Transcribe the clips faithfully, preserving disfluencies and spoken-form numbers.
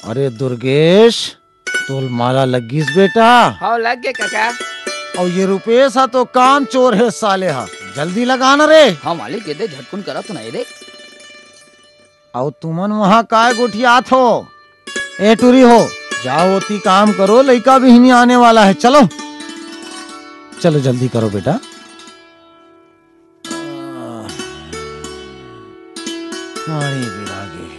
अरे दुर्गेश, तोल माला लग गिस बेटा। हाँ, लग गे काका। अउ ये रुपेश हा तो काम चोर हे साले हा, जल्दी लगा ना रे। हाँ मालिक, ये दे, झटकुन करा तो ना, ये दे। अउ तुमन वहाँ काय गोठियात हो? ए टूरी हो, जाओ ओती काम करो, लइका भी हिनी आने वाला है। चलो, चलो जल्दी करो बेटा। आह, पानी पिला के।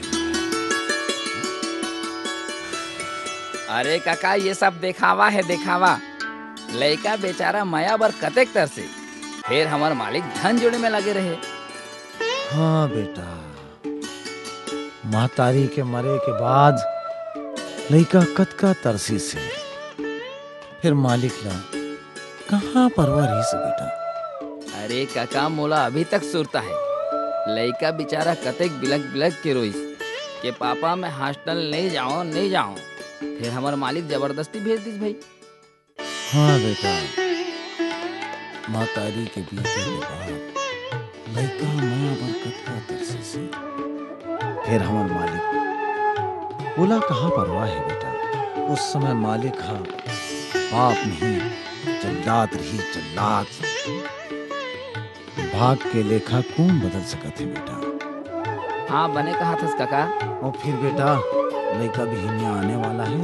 अरे काका, ये सब देखावा है, देखावा। लइका बेचारा मया बर कतेक तरसे, फेर हमर मालिक धन जोड़े में लगे रहे। हाँ बेटा, महतारी के मरे के बाद लइका कतका तरसिस हे, फेर मालिक ला कहाँ परवा रहिस हे बेटा? अरे काका, मोला अभी तक सुरता हे, लइका बेचारा कतेक बिलक बिलक के रोइस के पापा मैं हॉस्टल नहीं जाओ, नहीं जाओ, फेर हमर मालिक जबरदस्ती भेज दिस भाई। हाँ बेटा, महतारी के बीते के बाद लइका मया बर कतका तरसिस हे। फेर हमर मालिक, ओला कहाँ परवा हे बेटा? उस समय मालिक हा बाप नहीं, जल्लाद रहिस, जल्लाद। भाग के लेखा कोन बदल सकत हे बेटा? हाँ, बने कहा थस काका। अउ फेर बेटा, लइका भी हिनिया आने वाला हे,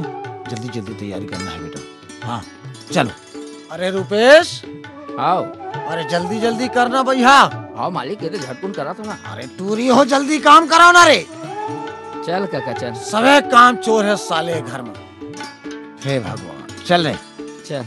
जल्दी जल्दी तैयारी करना हे बेटा। हाँ, चलो। अरे रुपेश। आओ। अरे जल्दी जल्दी करना भैया। आओ मालिक, ये तो झटकुन करा तो ना। अरे टूरी हो, जल्दी काम कराओ ना रे। चल काका, चल। सबे काम चोर हे साले घर में। हे भगवान, चल रे। चल।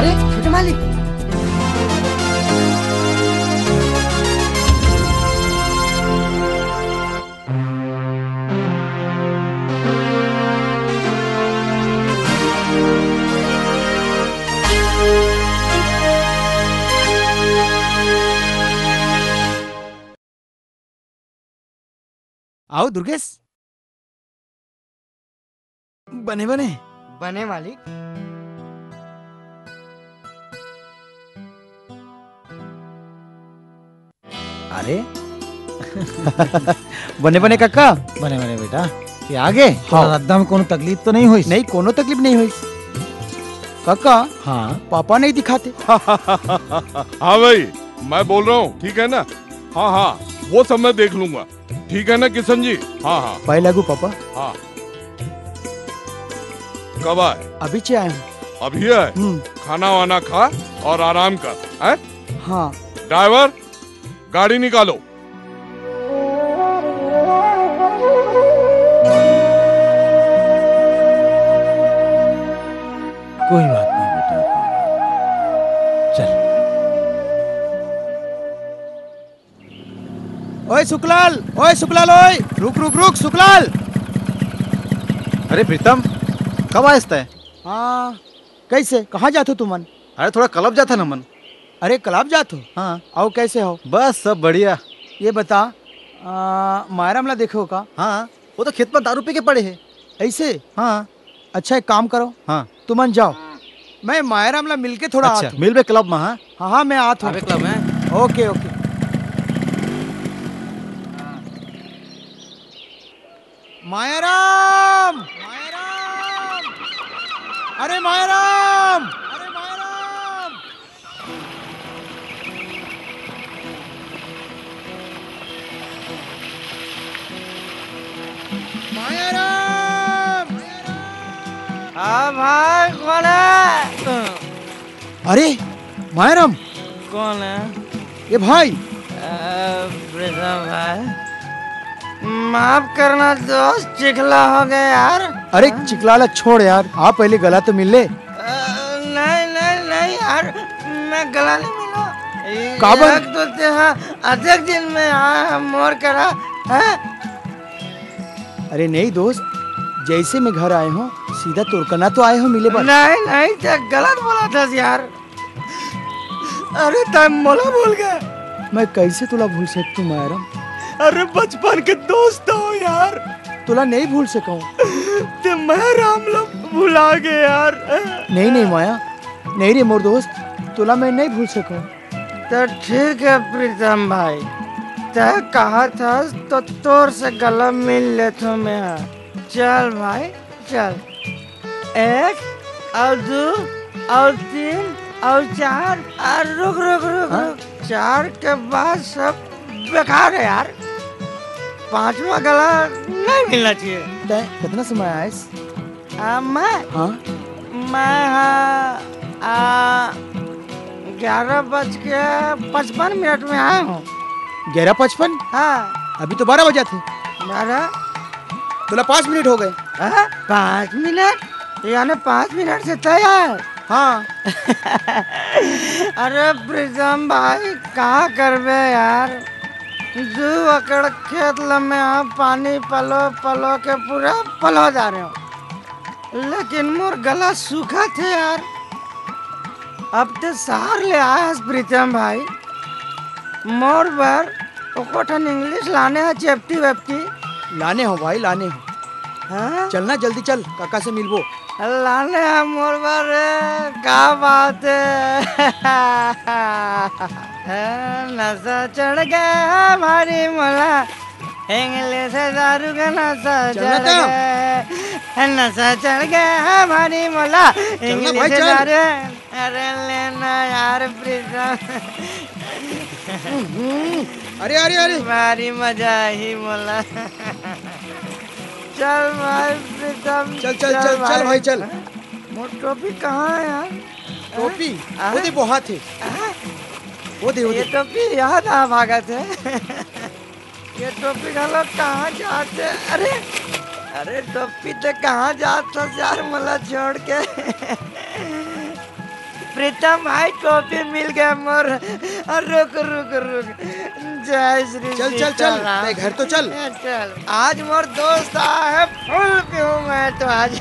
अरे छोटे मालिक। आओ दुर्गेश। बने बने। बने मालिक। अरे बने बने काका। बने बने बेटा। ये आगे? हाँ। तोला रद्दा में कोनो तकलीफ तो नहीं होइस? नहीं, कोनो तकलीफ नहीं होइस। काका, हाँ। पापा नहीं दिखाते। हाँ भाई, मैं बोल रहा हूँ, ठीक है ना? हाँ हाँ, वो सब मैं देख लूंगा। ठीक है ना किशन जी? हाँ हाँ। पाए लागू पापा। हाँ। कब आए? अभी चे आए हूँ। अभी आए? हम्म। खाना वाना खा और आराम कर, हैं? हाँ। ड्राइवर, गाड़ी निकालो। कोई बात नहीं बेटा, कोई बात नहीं। चल। ओए सुखलाल, ओए सुखलाल, ओए, रुक, रुक, रुक, सुखलाल। अरे प्रीतम, कब आयस तै? हाँ, कैसे, कहाँ जाथो तुमन? अरे थोड़ा क्लब जाथन हमन। अरे क्लब जाथो? हाँ। अउ कैसे हो? बस सब बढ़िया। ये बता, आ, मायरा हमला देखे हो का? हाँ, वो तो खेत में दारू पी के पड़े हे। ऐसे? हाँ। अच्छा, एक काम करो। हाँ। तुमन जाओ, मैं मायाराम ला मिलके थोड़ा अच्छा, आत हूँ। मिलबे क्लब में, हाँ? हाँ, हाँ, मैं आत हूँ। अबे क्लब में। ओके, ओके। मायाराम! मायाराम! अरे मायाराम! अरे मायाराम! मायाराम! हाँ भाई, कौन है? अरे मायाराम! कौन है? ये भाई। अ, प्रीतम भाई, माफ करना दोस्त, चिखला हो गया यार। अरे हाँ? चिखला ला छोड़ यार, आ पहले गला तो मिल ले। अ, नहीं, नहीं, नहीं यार, मैं गला नहीं मिला। काबर? एक तो तेहा अधिक दिन में आया है मोर करा, हैं? अरे नहीं दोस्त, जैसे मैं घर आए हूँ, सीधा तोर कना तो आए हूँ मिले बर। नहीं, नहीं, ते गलत बोला था यार। अरे तै मोला भूल गया। मैं कैसे तुला भूल सकता हूँ मायाराम? अरे बचपन के दोस्त हो यार। तुला नहीं भूल सकूँ। ते मायाराम ला भुला गए यार। नहीं, नहीं माया, नहीं रे मोर दोस्त, तुला मैं नहीं भूल सकूँ। तो ठीक है प्रीतम भाई, तै कहा था तो तोर से गला मिल लेथो मैं। चल भाई, चल। एक और दो और तीन और चार। और रुक, रुक, रुक, हाँ? रुक। चार के बाद सब बेकार है यार। पांचवा गला नहीं मिलना चाहिए। तै कितना समय आयस? आ, मैं? हाँ? मैं, हाँ, आ, ग्यारह बज के पचपन मिनट में आया हूँ। ग्यारह पचपन? हाँ। अभी तो बारह बजा थे। बारह? तुला पाँच मिनट हो गए। हाँ? पाँच मिनट? यानी पाँच मिनट से तय है? हाँ। अरे प्रीतम भाई, का करबे यार, दू एकड़ खेत ल में पानी पलो पलो के पूरा पलो जा रहे हो, लेकिन मोर गला सूखा थे यार। अब ते शहर ले आयस प्रीतम भाई, मोर बर एको ठन इंग्लिश लाने ह, चेपटी वेपटी। लाने हो भाई, लाने हो। हाँ? चलना जल्दी चल, काका से मिलबो। लाने ह मोर बर रे, का बात है? है, नशा चढ़ गया है भारी मोला, इंग्लिश दारू का नशा चढ़ गया है, नशा चढ़ गया है भारी मोला, इंग्लिश दारू। अरे लेना यार प्रीतम। अरे, अरे, अरे। भारी मजा आही मोला। चल भाई प्रीतम, चल, चल, चल, चल भाई, चल। मोर टोपी कहाँ है यार? टोपी? हाँ? वो दे, वो हाथ है। हाँ? वो दे, वो ये दे। टोपी याद आ भागत है। ये टोपी घलो कहाँ जात हे? अरे, अरे टोपी ते कहाँ जात हस यार, मोला छोड़ के? प्रीतम भाई, टोपी मिल गया मोर। अरे रुक, रुक, रुक। जय श्री चल, चल, चल, सीताराम। ते घर तो चल। चल। आज मोर दोस्त आया है, full पीहूँ मैं तो आज।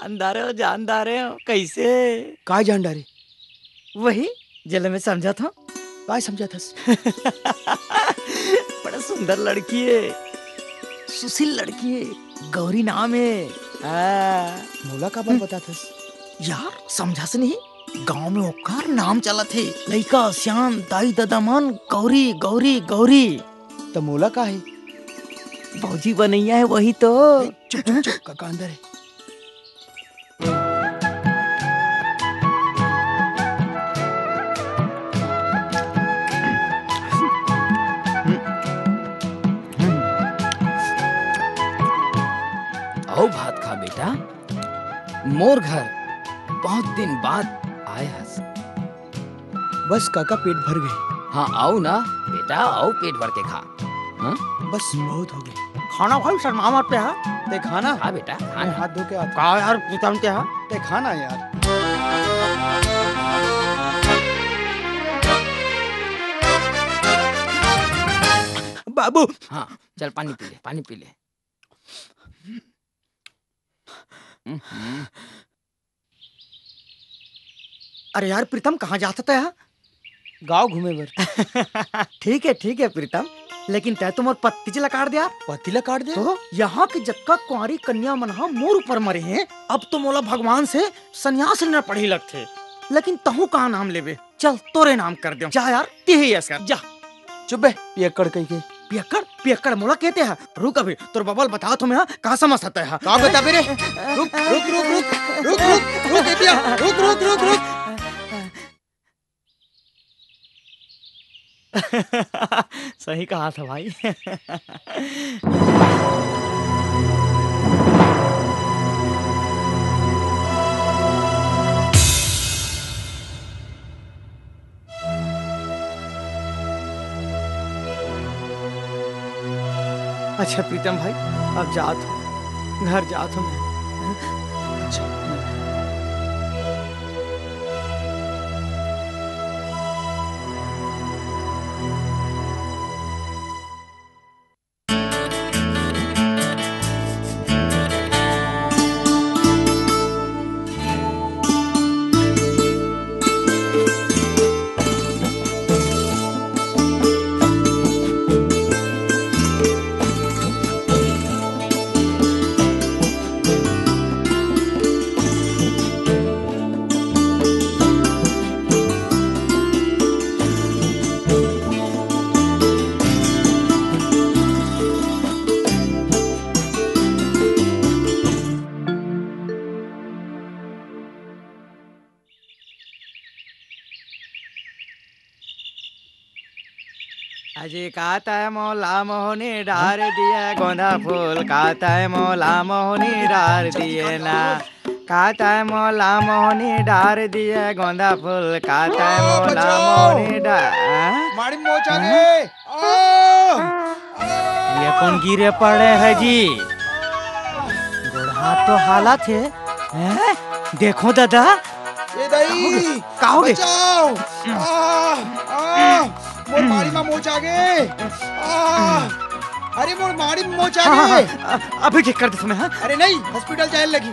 जानदार हो, जानदार हो, कैसे? काय जानदार हे? वही, जेला मैं समझत हंव। काय समझत हस? बड़ा सुंदर लड़की हे, सुशील लड़की हे, गौरी नाम हे। हाँ। मोला काबर हम्म। बतात हस? यार, समझस नहीं? गांव में ओकर नाम चलत हे, लइका, सियान, दाई, ददा मन, गौरी, गौरी, गौरी। त मोला का हे? भौजी बनैया हे वही तो। ए, चुप, चुप, चुप, काका अंदर हे। आओ भात खा बेटा, मोर घर बहुत दिन बाद आए हस। बस काका, पेट भर गे। हाँ, आओ ना बेटा, आओ, पेट भर के खा। हाँ? बस, बहुत हो गे। खाना भाई, शर्मा मत पे, हाँ? ते खाना? हाँ बेटा, खा मैं ना। हाथ धो के आता। का यार, प्रीतम ते, हाँ? ते खाना यार। बाबू। हाँ, चल पानी पी ले, पानी पी ले। हम्म। अरे यार प्रीतम, कहाँ जात हस तैं? गाँव घूमे बर। ठीक है, ठीक है प्रीतम, लेकिन तैं तो मोर पत्तीच ला काट दे यार। पत्ती ला काट दे? तो यहाँ के जतका कुंवारी कन्या मन हा मोर ऊपर मरे हैं, अब तो मोला भगवान से संन्यास लेना पड़ही लगथे। लेकिन तहूँ का नाम लेबे? चल, तोरे नाम कर देंव। जा यार, तेही ऐस कर, जा। चुप बे, पियक्कड़ कहिके। पियक्कड़? पियक्कड़ मोला कहते हैं? रुक अभी, तोर बबा ल बतात हंव मैं, हाँ, का समझत हस तैं, हाँ? का बताबे रे? रुक, रुक, रुक, रुक, रुक, रुक, रुक, ए पिया, रुक, रुक, रुक, रुक। सही कहा था भाई। अच्छा प्रीतम भाई, अब जात हंव, घर जात हंव मैं। अच्छा। अजी का तैं मोला मोहनी डार दिए गोंदा फूल, का तैं मोला मोहनी डार दिए ना, का तैं मोला मोहनी डार दिए गोंदा फूल, का तैं मोला मोहनी डार। माड़ी मोचा दे। ये कोन गिरे पड़े हे जी? गोड़ हाथ तो हालत हे। हैं? देखो दादा। ए दाई, का होगे? बचाओ। आ, आ, मोर माड़ी मा मोच आगे। आ, अरे मोर माड़ी मा मोच आगे। हाँ, हाँ, अभी ठीक कर देथंव मैं, हाँ? अरे नहीं, hospital जाए लगही।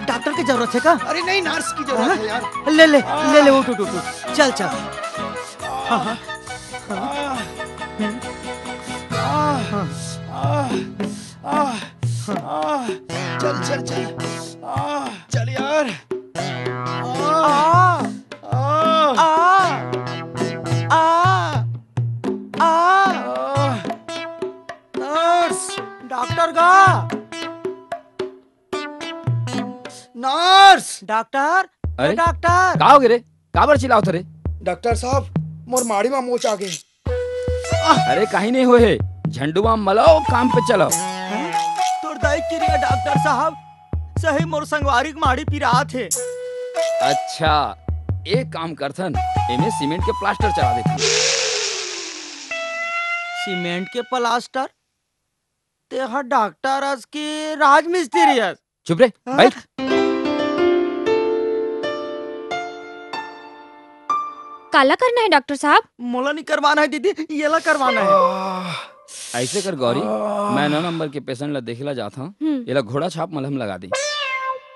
डॉक्टर के जरूरत हे का? अरे नहीं, nurse के जरूरत हे यार। ले, ले, ले, ले, उठ, उठ, उठ, उठ। चल, चल। हाँ, हाँ। आ, आ, आ, आ, चल, चल, चल। आ, चल यार। आ, आ, आ, आ, आ। Nurse। डॉक्टर गा। Nurse। डॉक्टर, अरे, डॉक्टर। का होगे रे? काबर चिल्लावत रे? डॉक्टर साहब, मोर माड़ी मा मोच आगे। अरे, कहीं नहीं होए हे। झंडुआ मलाओ, काम पे चलो। हैं? तोर दाई किरिया डॉक्टर साहब, सही मोर संगवारी के माड़ी पिरात हे। अच्छा, एक काम करथन, एमे सीमेंट के प्लास्टर चढ़ा देथन। सीमेंट के प्लास्टर? तेहा डॉक्टर अस कि राजमिस्त्री अस? चुप रे, हाँ? बैठ। काला करना हे डॉक्टर साहब? मोला नहीं करवाना हे दीदी, येला करवाना हे। ऐसे कर गौरी, मैं नौ नंबर के patient ला देखे ला जात हंव, हम्म। येला घोड़ा छाप मलहम लगा दे।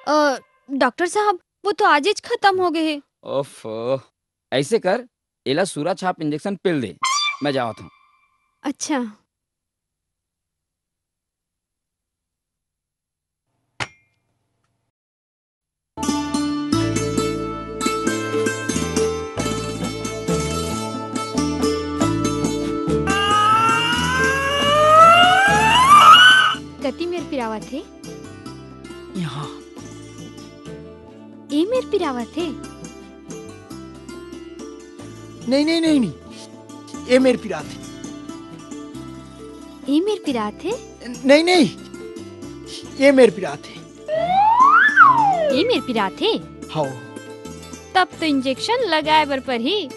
अ, डॉक्टर साहब, वो तो आजेच खतम हो गे हे। ओफो, ऐसे कर, एला सूरा छाप इंजेक्शन पेल दे, मैं जावत हूँ। अच्छा। कति मेर पिरावत हे? यहाँ। ए मेर पिरावत हे? नहीं, नहीं, नहीं, नहीं। ए मेर पिरात हे। ए मेर पिरात हे? नहीं, नहीं। ए मेर पिरात हे। ए मेर पिरात हे? हव। तब तो इंजेक्शन लगाए बर परही।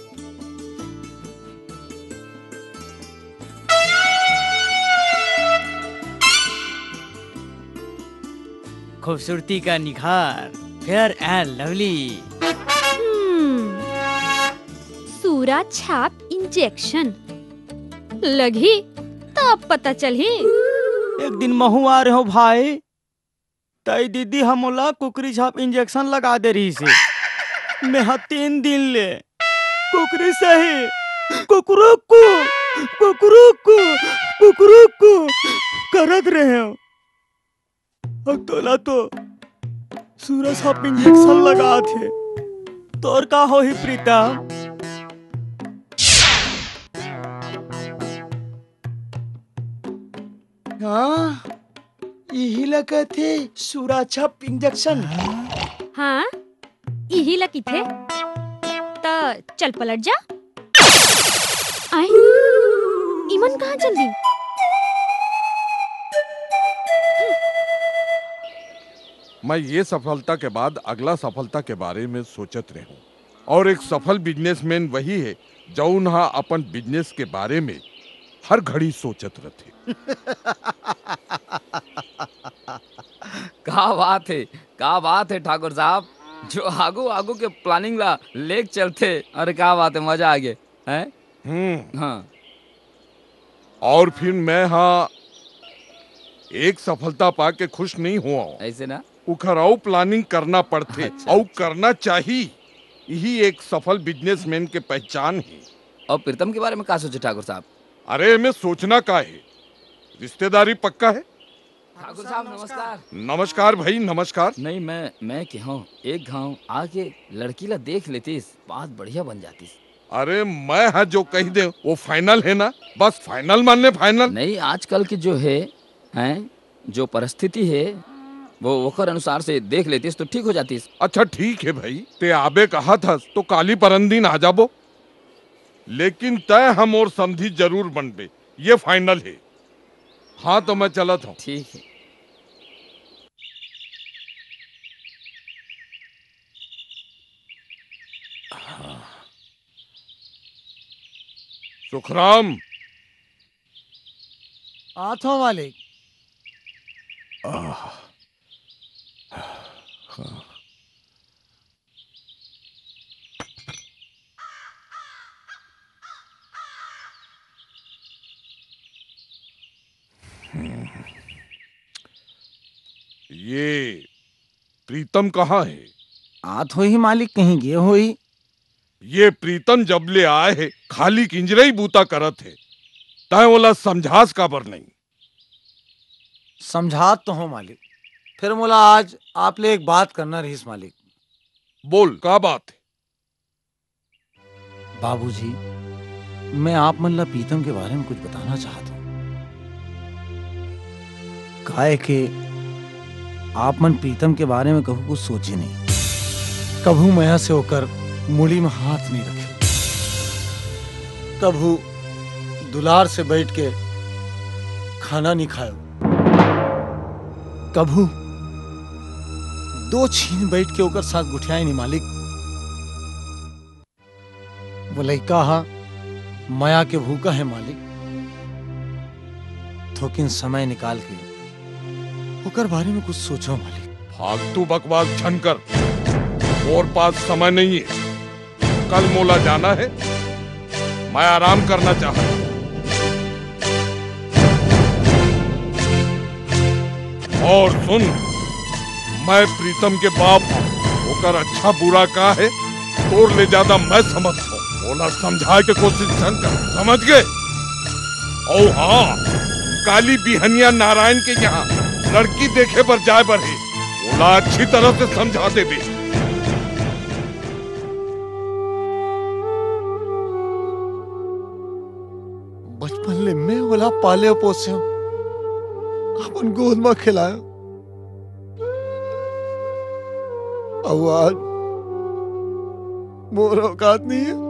खूबसूरती का निखार, Fair and Lovely। हम्म, सूरा छाप इंजेक्शन लगही, तब पता चलही। एक दिन महू आ रहे हो भाई, तई दीदी ह मोला कुकरी छाप इंजेक्शन लगा दे रहिस हे। मेंहा तीन दिन ले कुकरी सही कुकरुकू, कुकरुकू, कुकरुकू करत रहे हंव। अब तोला तो सूरा छाप इंजेक्शन लगात हे, तोर का होही प्रीतम? हाँ, इही ला कथे सूरा छाप इंजेक्शन। हाँ, इही ला किथे। त चल पलट जा। आए, इमन कहाँ चल दी? मैं ये सफलता के बाद अगला सफलता के बारे में सोचत रहूं। और एक सफल बिजनेसमैन वही है, जउन हा अपन बिजनेस के बारे में हर घड़ी सोचत रथे। का बात है, का बात है ठाकुर साहब, जो आगू आगू के प्लानिंग ला लेक चलथे। अरे का बात है, मजा आ गया है। हम्म। हाँ। और फिर मैं हा एक सफलता पा के खुश नहीं हुआ हूँ। ऐसे ना? उखर अउ प्लानिंग करना पड़थे। अच्छा, अउ अच्छा। करना चाहिए। यही एक सफल बिजनेसमैन के पहचान है। और प्रीतम के बारे में का सोचे ठाकुर साहब? अरे, एमे सोचना का है? रिश्तेदारी पक्का है। ठाकुर साहब, नमस्कार। नमस्कार भाई, नमस्कार। नहीं, मैं, मैं कहूँ, एक घाव आके लड़की ला देख लेतीस, बात बढ़िया बन जातीस। अरे, मैं हा जो कही दे, वो फाइनल है ना? बस फाइनल मानने, फाइनल। नहीं, आजकल के जो है, हैं, जो परिस्थिति है, वो ओकर अनुसार से देख लेतीस तो ठीक हो जातीस। अच्छा, ठीक है भाई, ते आबे कहत हस तो काली परन दिन आ जाबो, लेकिन तय हम और समधी जरूर बनबे, ये फाइनल है। हाँ, तो मैं चलत हूँ। ठीक है। सुखराम। आत हूँ मालिक। ये प्रीतम कहाँ है? आत होही मालिक, कहीं गे होही। ये प्रीतम जब ले आए है, खाली किंजरई बूता करत है। तय ओला समझास काबर नहीं? समझात तो हो मालिक, फिर मोला आज आप ले एक बात करना रहीस मालिक। बोल, का बात है? बाबूजी, मैं आप मन ला प्रीतम के बारे में कुछ बताना चाहत हूँ। काहे के आप मन प्रीतम के बारे में कभू कुछ सोचे नहीं, कभू मया से ओकर मुड़ी में हाथ नहीं रखे, कभू दुलार से बैठ के खाना नहीं खायो, कभू दो छीन बैठ के ओकर साथ गुठियाए नहीं मालिक। वो लइका हा मया के भूखा है मालिक। थोकिन समय निकाल के ओकर बारे में कुछ सोचो मालिक। फालतू बकवास झन कर, मोर पास समय नहीं है। कल मोला जाना है, मैं आराम करना चाहता हूँ। और सुन, मैं प्रीतम के बाप हूँ, ओकर अच्छा बुरा का है, तोर ले ज्यादा मैं समझ हूँ। ओला समझाए के कोशिश झन कर, समझ गए? ओ हाँ, काली बिहनिया नारायण के यहाँ लड़की देखे बर जाए बर हे, ओला अच्छी तरह से समझा देबे। बचपन ले मैं ओला पाले पोसे हूँ, अपन गोद म खिलायो। अउ आज मोर औकात नहीं है।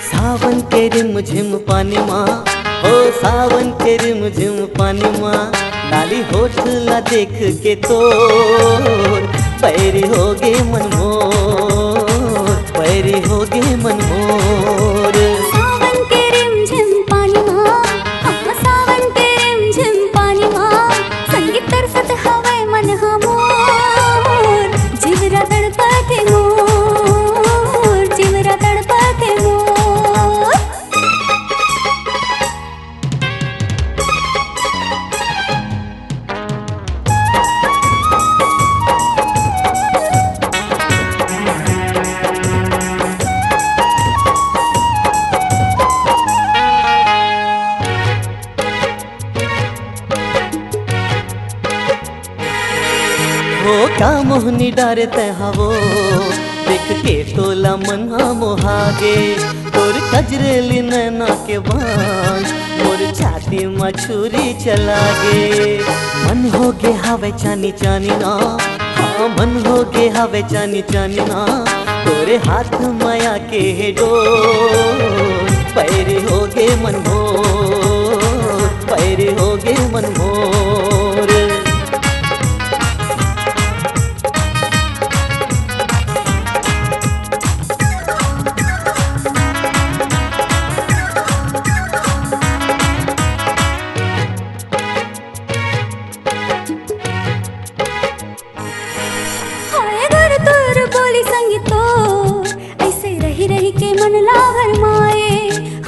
सावन के रिमझिम पानी मा, हो सावन के रिमझिम पानी मा, लाली होठ ला देख के तोर पैरी हो गे मन मोर, पैरी हो गे मन मोर। सावन के रिमझिम पानी मा, हाँ, सावन के रिमझिम पानी मा, संगीत तरसत हवय मन हा मोर, जिवरा तड़पत हे मोर, जिवरा तड़पत हे मोर। हो का मोहनी डारे तै हवो, देख के तोला मन हा मोहागे। तोर कजरेली नैना के बाण, मोर छाती म छुरी चलागे। मन हो गे हावय चानी चानी ना, हाँ मन हो गे हावय चानी चानी ना, तोरे हाथ म आके हे डोर। पैरी हो गे मन मोर, पैरी हो गे मन मोर। हाय गुर तोर बोली संगीतो, ऐसे रही रही के मन ला भरमाए।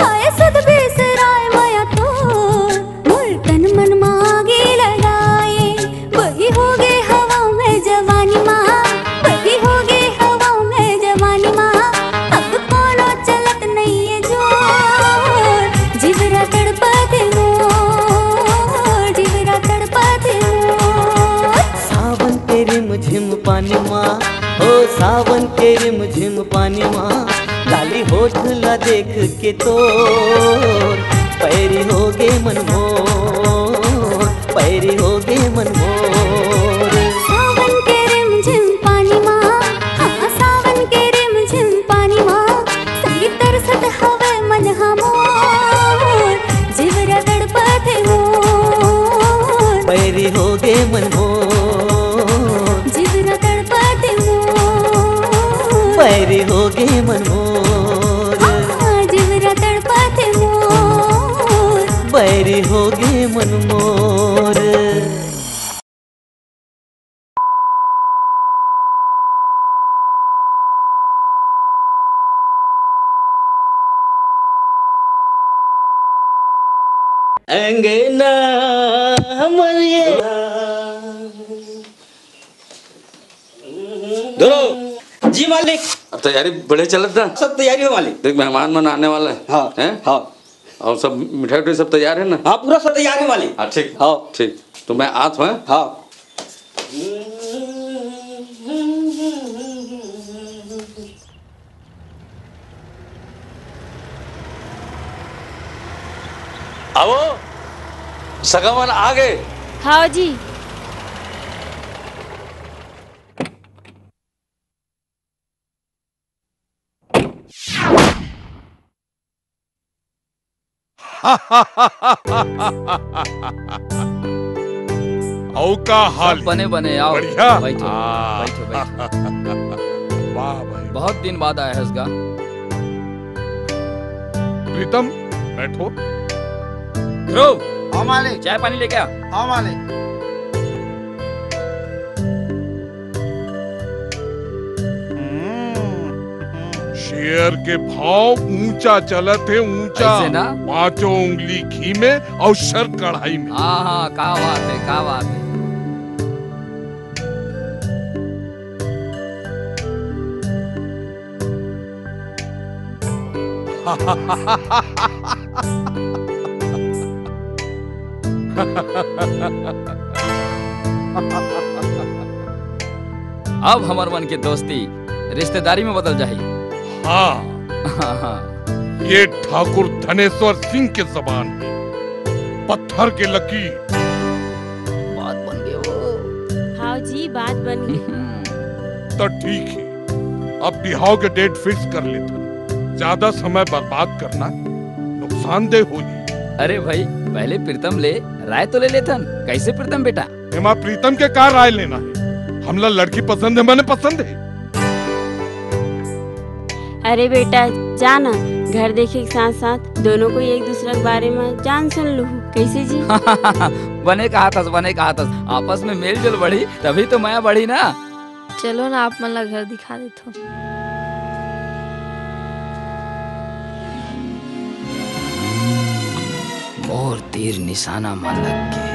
हाय सुध बेसराय मया तोर, मोर तन मन मा आगी लगाए। बही हो गे हवा में जवानी मा, बही हो गे हवा में जवानी मा, अब कोनो चलत नइये जोर। जिवरा तड़पत मोर, जिवरा तड़पत मोर। सावन के रिमझिम पानी मा, हो सावन के रिमझिम पानी मा, लाली होठ ला देख के तोर पैरी हो गे मन मोर, पैरी होगे मन मोर। सावन के रिमझिम पानी मा, हाँ, सावन के रिमझिम पानी मा, संगी तरसत हवे मन हा मोर, जिवरा तड़पत हे मोर। पैरी होगे मन मोर। जिवरा तड़पत हे मोर। पैरी होगे मन मोर। हाँ, जिवरा तड़पत हे मोर। बैरी होगे मन मोर। अंगना हमर ये। धुरो। जी मालिक। अब तैयारी बढ़िया चलत ना? सब तैयारी हो मालिक। देख, मेहमान मन आने वाला है। हाँ, हैं? हाँ। और सब मिठाई उठाई सब तैयार है ना? हाँ, पूरा सब तैयार है मालिक। हाँ, ठीक। हाँ। ठीक, तो मैं आत हूँ, हैं? हाँ। आवो, सगा मन आ गे। हाँ जी। अउ का हाल सब हे? बने बने, आओ। बढ़िया? बैठो, हाँ। बैठो, बैठो। वाह भाई। बहुत दिन बाद आया है इसका। प्रीतम, बैठो। ध्रुव, हाँ मालिक। चाय पानी लेके आ। हाँ मालिक। शेयर के भाव ऊंचा चलत हे, ऊंचा। ऐसे ना? पांचों उंगली घी में अउ सर कढ़ाई में। हाँ, हाँ, का बात है, का बात है। अब हमर मन के दोस्ती रिश्तेदारी में बदल जाही। हाँ। हाँ, हाँ। ये ठाकुर धनेश्वर सिंह के जबान हे, पत्थर के लकीर। बात बन गे वो। हाँ जी, बात बन गे। तो ठीक हे, अब बिहाव के डेट फिक्स कर लेथन। ज्यादा समय बर्बाद करना नुकसानदेह होही। अरे भाई, पहले प्रीतम ले राय तो ले लेथन। कैसे प्रीतम बेटा? एमा प्रीतम के का राय लेना हे? हमला लड़की पसंद हे, मने पसंद हे। अरे बेटा, जा ना, घर देखे के साथ साथ दोनों कोई एक दूसरा के बारे में जान सुन लूहू। कैसे जी? बने कहा थस, बने कहा थस। आपस में मेल जोल बढ़ी, तभी तो मया बढ़ी ना। चलो ना, आप मन ला घर दिखा देथो। मोर तीर निशाना म लग गे।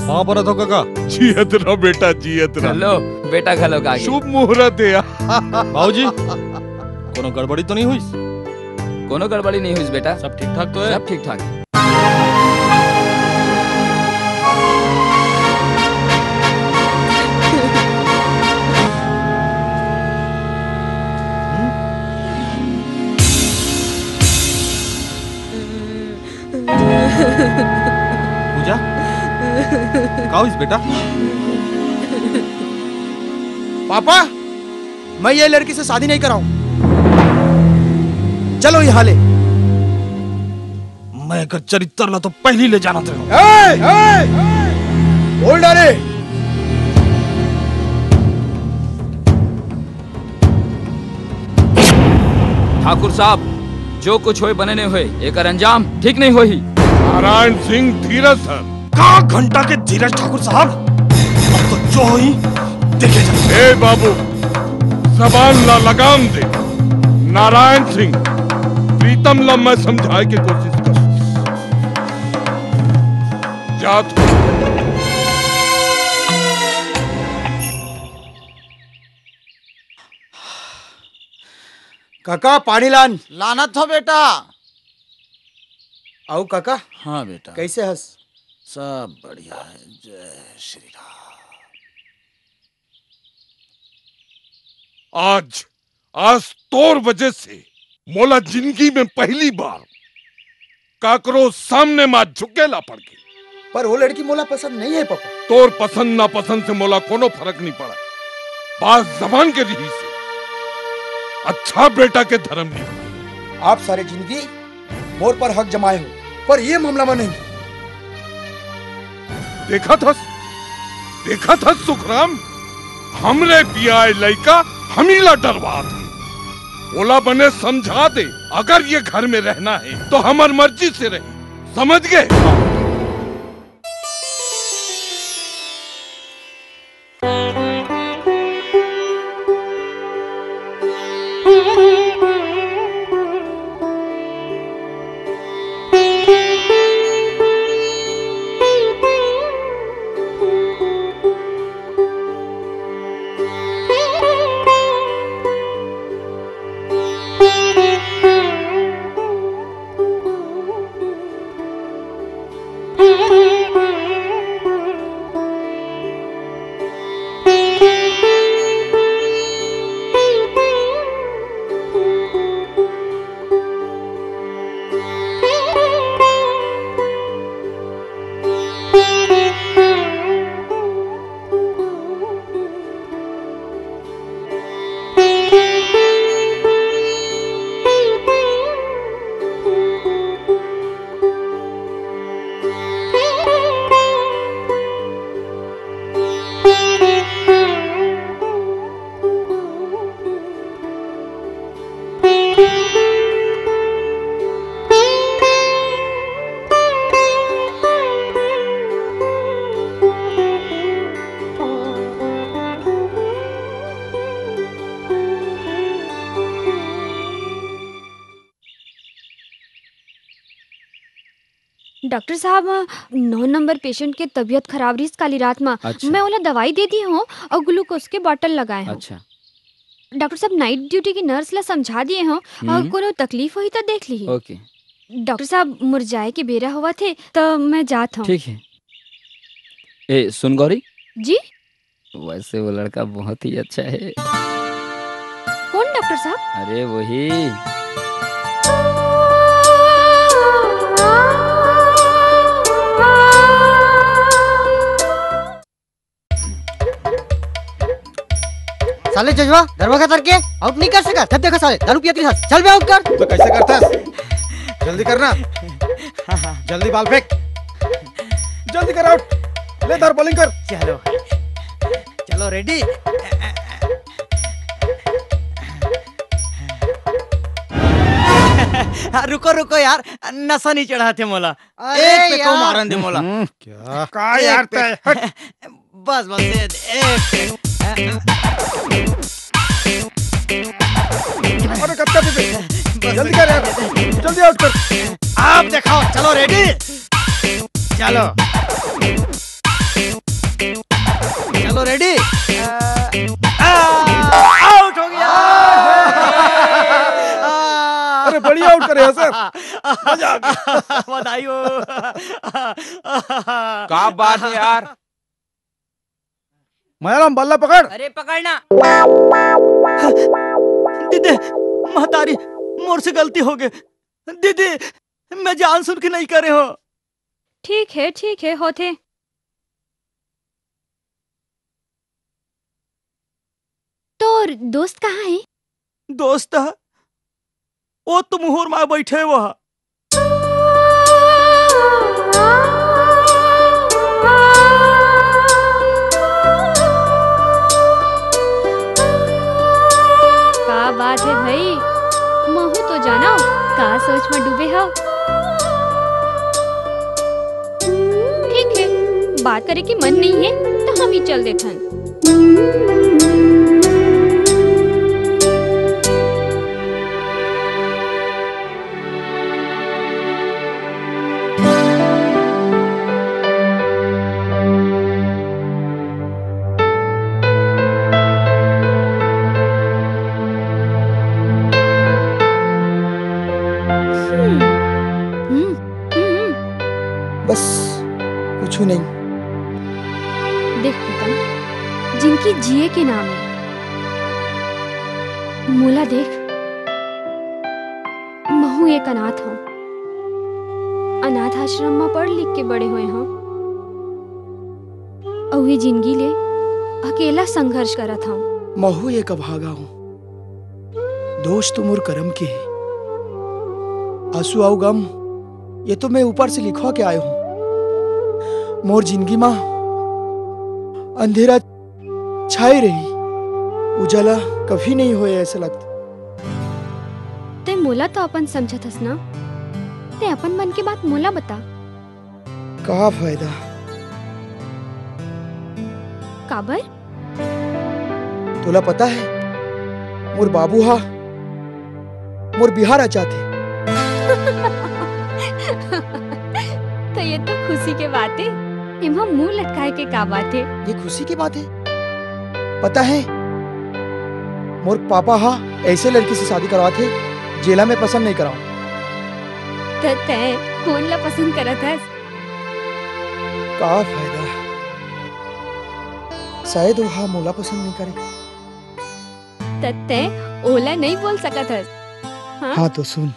पाँव परत हो कका। जियत रह बेटा, जियत रह। घलो, बेटा घलो का आगे। शुभ मुहूर्त हे। बाबूजी, कोनो गड़बड़ी तो नहीं हुई? कोनो गड़बड़ी नहीं हुई बेटा। सब ठीक ठाक तो है? सब ठीक ठाक। पूजा, का होइस बेटा? पापा, मैं ये लड़की से शादी नहीं कराऊं। चलो यहाँ ले। मैं एकर चरित्र ला तो पहली ले जानत रहूं। ए, ए, बोल डाले। ठाकुर साहब, जो कुछ होए बने नहीं होए, एकर अंजाम ठीक नहीं होही। नारायण सिंह, धीरज धर। का घंटा के धीरज ठाकुर साहब, अब तो जो होही देखे जा। ए बाबू, जबान ला लगाम दे। नारायण सिंह, प्रीतम ला मैं समझाए के कोशिश कर। जात काका, पानी लान। लानत हो बेटा। अउ काका, हाँ बेटा। कइसे हस? सब बढ़िया है। जय श्री राम। आज, आज तोर वजह से मोला जिंदगी में पहली बार काकरो सामने माथ झुके ला पड़ गे। पर वो लड़की मोला पसंद नहीं है पापा। तोर पसंद नापसंद से मोला कोनो फरक नहीं पड़ा। बात जबान के रिहिस हे। अच्छा बेटा के धर्म नहीं। आप सारे जिंदगी मोर पर हक जमाए हो, पर ये मामला में नहीं। देखत हस, देखत हस सुखराम, हमरे बियाए लइका हमी ला डरवात हे। ओला बने समझा दे, अगर ये घर में रहना है तो हमर मर्जी से रही, समझ गए? डॉक्टर साहब, नौ नंबर पेशेंट के तबीयत खराब रहिस काली रात म। अच्छा। मैं ओला दवाई दे दिए हूँ अउ ग्लूकोज के बॉटल लगाए हूँ। अच्छा। डॉक्टर साहब, नाइट ड्यूटी की नर्स ला समझा दिए हूँ, अउ हम्म। कोनो तकलीफ होही त देख ली। ओके। डॉक्टर साहब, मोर जाए के बेरा होवत हे, त मैं जात हूँ। ठीक है। ए, सुन गौरी। जी? वैसे वो लड़का बहुत ही अच्छा है। कौन डॉक्टर साहब? अरे वही। साले जजवा, दरवाजा तर के आउट नहीं कर सका। जब देखा साले दारू पियत रही। चल बे, आउट कर। तो कैसे करता है? जल्दी करना। जल्दी बॉल फेंक। जल्दी कर आउट। ले धर, बॉलिंग कर। चलो। चलो, रेडी? हाँ, रुको, रुको यार, नशा नहीं चढ़ाते मोला। अरे एक पे को यार। मारन दे मोला। हम्म। क्या? का एक यार पे। तय, हट। बस, बस, दे दे, एक पे। अरे, कत्ता पे, पे। बस, जल्दी कर यार। जल्दी आउट कर। आप दिखाओ, चलो, रेडी? चलो। चलो, रेडी? आ, आ, आउट हो गया। अरे, बढ़िया आउट करे हैं, सर। मजा आ गया। बधाई हो। का बात है यार? मायाराम, बल्ला पकड़। अरे, पकड़ना। दीदी, महतारी, मोर से गलती हो गई। दीदी, मैं जान सुन के नहीं करे हो। ठीक है, ठीक है, होथे। तोर दोस्त कहाँ है? दोस्त? वो तो मुहूर में बैठे हुआ। का बात है भाई, महू तो जानो का सोच में डूबे हो। ठीक है, बात करे के मन नहीं है तो हम ही चल देथन। हम्म, हम्म, हम्म। बस कुछ नहीं। देख प्रीतम, जिनकी जिए के नाम है, मोला देख, महू एक अनाथ हूँ। अनाथ आश्रम में पढ़ लिख के बड़े हुए हूँ। अउ ये जिंदगी ले अकेला संघर्ष करत हूँ। महू एक अभागा हूँ। दोष तो मोर करम के हे। आंसू अउ गम, ये तो मैं ऊपर से लिखवा के आए हूँ। मोर जिंदगी मा अंधेरा छाए रही, उजाला कभी नहीं होए ऐसा लगता। ते मोला तो अपन समझत हस ना, ते अपन मन के बात मोला बता। का फायदा? काबर? तोला पता है, मोर बाबू हा मोर बिहाव रचाथे। तो ये तो खुशी के बात है, एमा मुंह लटकाए के का बात है? ये खुशी की बात है। पता है, मोर पापा हा ऐसे लड़की से शादी करवाथे, जेला मैं पसंद नहीं कराऊं। त तैं कोन ला पसंद करत हस? का फायदा? शायद वो हा मोला पसंद नहीं करे। त तैं ओला नहीं बोल सकत हस। हाँ? हाँ तो सुन,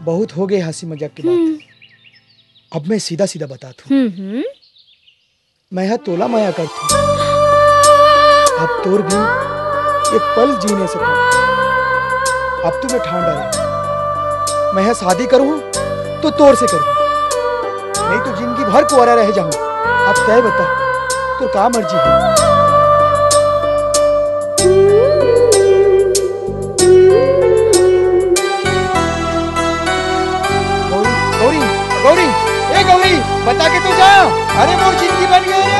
बहुत हो गए हंसी मजाक की बात। हम्म। अब मैं सीधा सीधा बतात हूँ। हम्म, हम्म। मैं हा तोला मया करथूं। अब तोर बिन एक पल जी नहीं सकूं। अब तो मैं ठान डारे, मैं हा शादी करूं तो तोर से करूं, नहीं तो जिंदगी भर कुंवारा रह जाऊं। अब तय बता, तोर का मर्जी है? गौरी, गौरी, गौरी, ए गौरी, बता के तो जा। अरे मोर जिंदगी बन गई रे।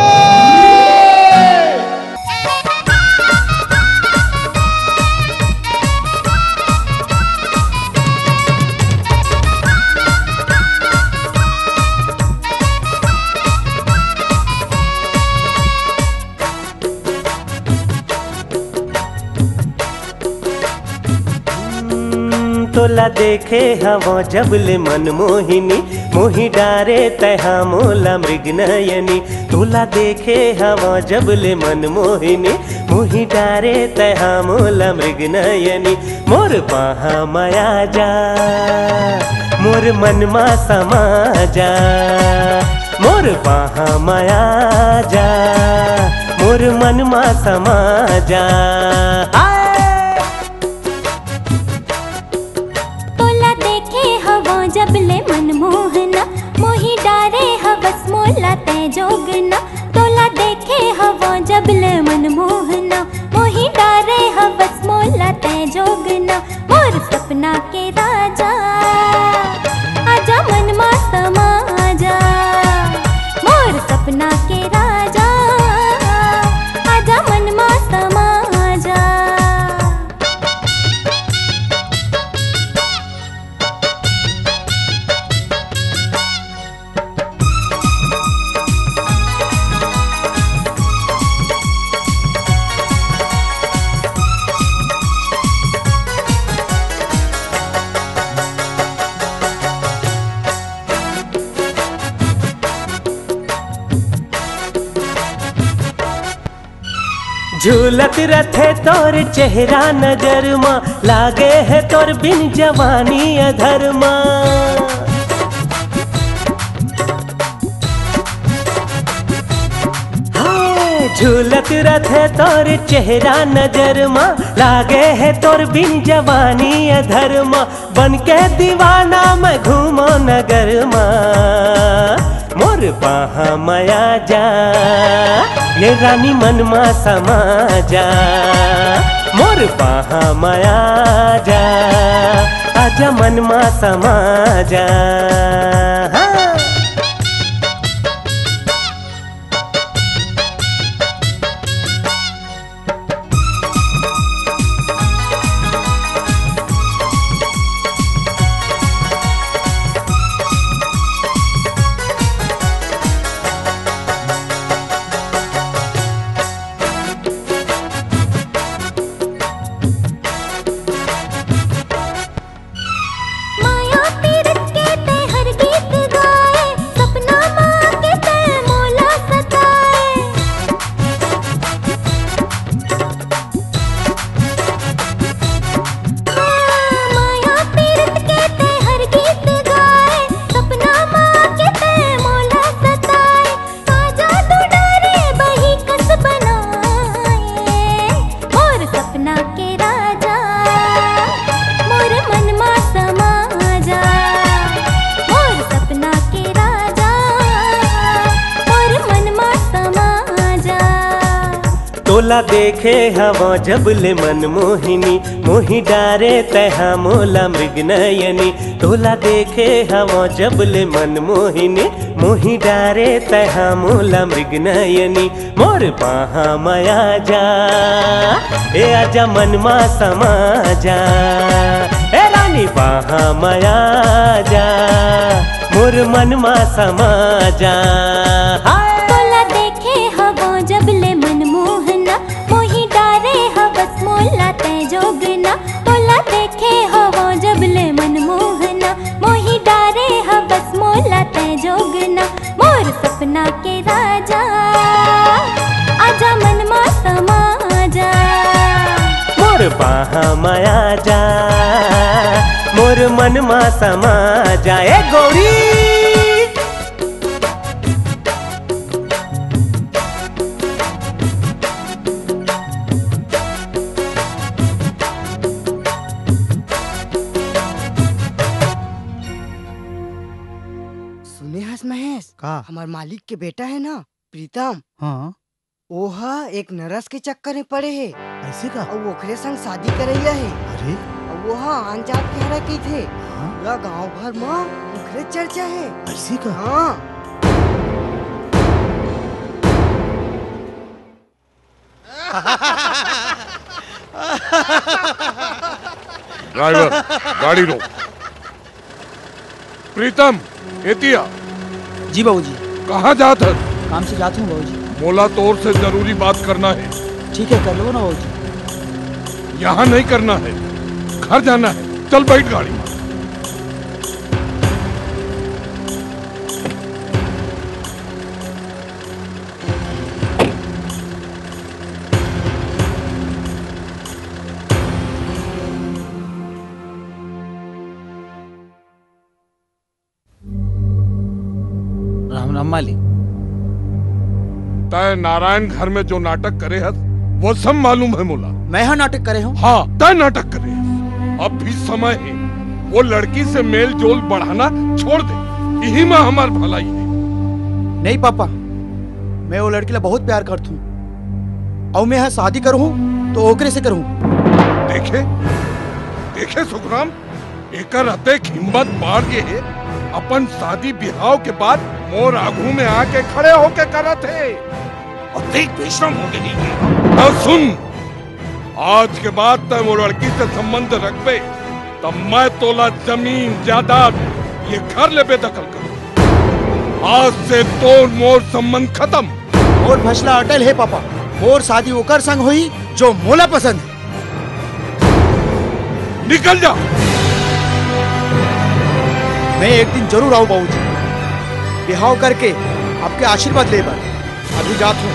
हम्म, तोला देखे हवं जब ले मन मोहिनी, मोहि डारे तैहा मोला मृग नयनी। तोला देखे हवं जब ले मन मोहिनी, मोहि डारे तैहा मोला मृग नयनी। मोर बाहा मया जा, मोर मन मा समा जा, मोर बाहा मया जा, मोर मन मा समा जा। हाय! तोला देखे हवं जब ले मन मोहना, मोहि डारे हवस मोला तै जोगना। तोला देखे हवं जब ले मन मोहना, मोहि डारे हवस मोला तै जोगना। मोर सपना के राजा, आजा मन मा समा जा। मोर सपना के राजा, आजा मन मा समा जा। झूलत रथे तोर चेहरा नजर मा, लागे हे तोर बिन जवानी अधर मा। हाँ, झूलत रथे तोर चेहरा नजर मा, लागे हे तोर बिन जवानी अधर मा। बन के दीवाना मैं घूमो नगर मा, मोर बाहा मया जा, ये रानी मन मा समा जा। मोर बाहा मया जा, आजा मन मा समा जा। हाँ। ता देखे हवं जब ले मन मोहिनी, मोहि डारे तैहा मोला मृग नयनी। तोला देखे हवं जब ले मन मोहिनी, मोहि डारे तैहा मोला मृग नयनी। मोर बाहा मया जा, ए आजा मन मा समा जा। ए रानी बाहा मया जा, मोर मन मा समा जा। हाय। तोला देखे हवं जब ले मन मोहना, मोहि डारे हवस मोला तै जोगना। तोला देखे हवं जब ले मन मोहना, मोहि डारे हवस मोला तै जोगना। मोर सपना के राजा, आजा मन मा समा जा। मोर बाहा मया जा, मोर मन मा समा जा। ए गौरी। सुने हस महेश, का? हमर मालिक के बेटा हे ना, प्रीतम। हाँ। ओहा एक नरस के चक्कर में पड़े हे। ऐसे का? अउ ओकरे संग शादी करइया हे। अरे। अउ ओहा आन जात के हरा कहिथे। हाँ। पूरा गांव भर म ओकरे चर्चा हे। ऐसे का? हाँ। ड्राइवर, गाड़ी रोक। प्रीतम, एतिया। जी बाबूजी। कहाँ जात हस? काम से जात हूँ बाबूजी। मोला तोर से जरूरी बात करना हे। ठीक है, कर लो ना बाबूजी। यहाँ नहीं करना है, घर जाना है। चल बैठ गाड़ी में। राम राम मालिक। तय नारायण घर में जो नाटक करे हस, वो सब मालूम है मोला। मैं हा नाटक करे हूँ? हाँ, तय नाटक करे हस। अब भी समय है, वो लड़की से मेल जोल बढ़ाना छोड़ दे, यही में हमार भलाई है। नहीं पापा, मैं वो लड़की ला बहुत प्यार करत हूँ, अउ मैं हा शादी करूँ तो ओकरे से करूँ। देखे, देखे सुखराम, एकर अतेक हिम्मत बाढ़ गे हे, अपन शादी बिहाव के बाद मोर आघू में आके खड़े होके करत हे। अतेक बेशरम हो गे हे। अब सुन, आज के बाद तय वो लड़की से संबंध रखबे, तब मैं तोला जमीन जायदाद, ये घर ले बेदखल करूँ। आज से तोर मोर संबंध खत्म। मोर फैसला अटल हे पापा, मोर शादी ओकर संग होही जो मोला पसंद हे। निकल जा। मैं एक दिन जरूर आऊँ बाबूजी, बिहाव करके आपके आशीर्वाद ले बर। अभी जात हूँ।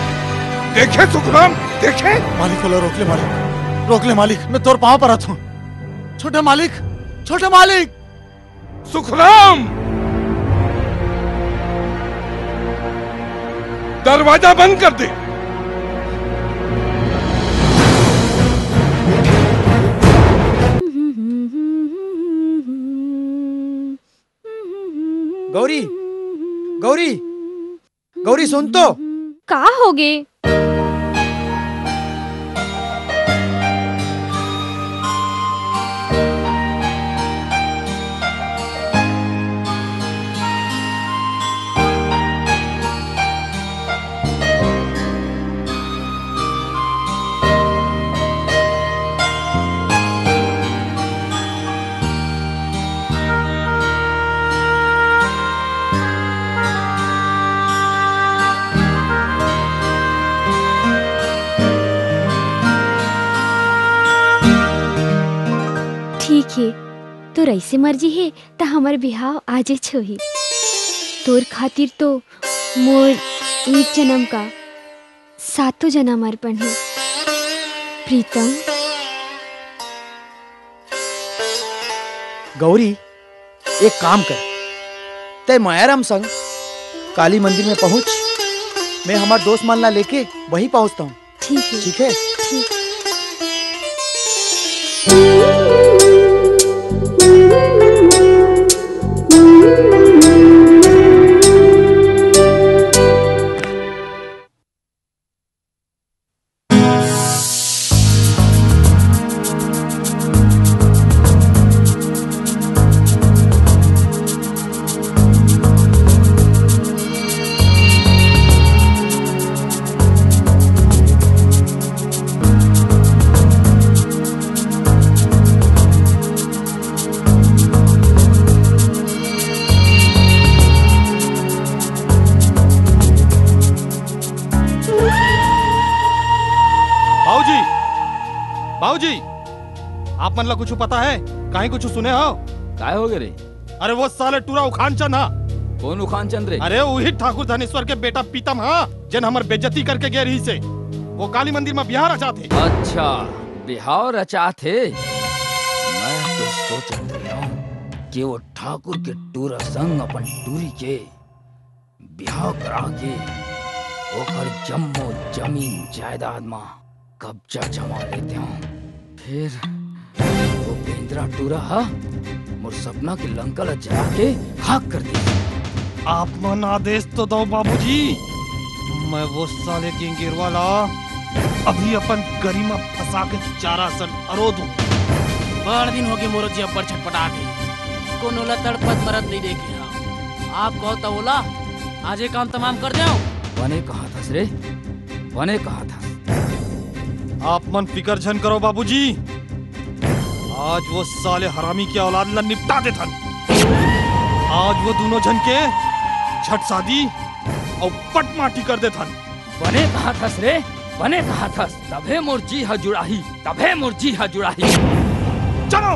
देखे सुखराम, देखे। मालिक, ओला रोक ले मालिक, रोक ले मालिक, मैं तोर पाँव परत हूँ। छोटे मालिक, छोटे मालिक। सुखराम, दरवाजा बंद कर दे। गौरी, गौरी, गौरी, सुन तो। का होगे? ठीक हे, तोर अइसे मर्जी हे, त हमर बिहाव आजेच होही। तोर खातिर तो मोर एक जनम का सातों जनम अर्पण हे, प्रीतम। गौरी, एक काम कर, तै मायाराम संग काली मंदिर में पहुंच, मैं हमार दोस्त मन ला लेके वहीं पहुंचता हूँ। ठीक है। ठीक है? ठीक। मन ला कुछ पता है? कहीं कुछ सुने हो? काय हो गे रे? अरे वो साले टूरा उखान चंद हा। कौन उखान चंद रे? अरे वही ठाकुर धनेश्वर के बेटा पीतम हा, जेन हमर बेइज्जती करके गे रहिस हे। वो काली मंदिर में बिहाव रचात हे। अच्छा, बिहाव रचात हे। मैं तो सोचत रहेंव कि वो ठाकुर के टूरा संग अपन टूरी के बिहाव करा के ओकर जम्मो जमीन जायदाद म कब्जा जमा लेतेंव। फिर वो बेंदरा टूरा ह मोर सपना के लंका ल जला के खाक कर दिस। आप मन आदेश तो दव बाबूजी, मैं वो साले गेंगेरवा ला अभी अपन गरी म फंसा के चारा सन अरो दूं। बड़ दिन होगे मोरो जी अब्बड़ छटपटात हे, कोनो ला तड़पत मरत नइ देखे हंव। आप कहो त ओला आज ये काम तमाम कर देंव। बने कहाथस रे, बने कहाथस। आप मन फिकर झन करो बाबूजी, आज वो साले हरामी के औलाद ला निपटा देथन। आज वो दूनों झन के झट शादी अउ पट माटी कर देथन। बने कहाथस रे, बने कहाथस। तभे मोर जी ह जुड़ाही, तभे मोर जी ह जुड़ाही। चलो।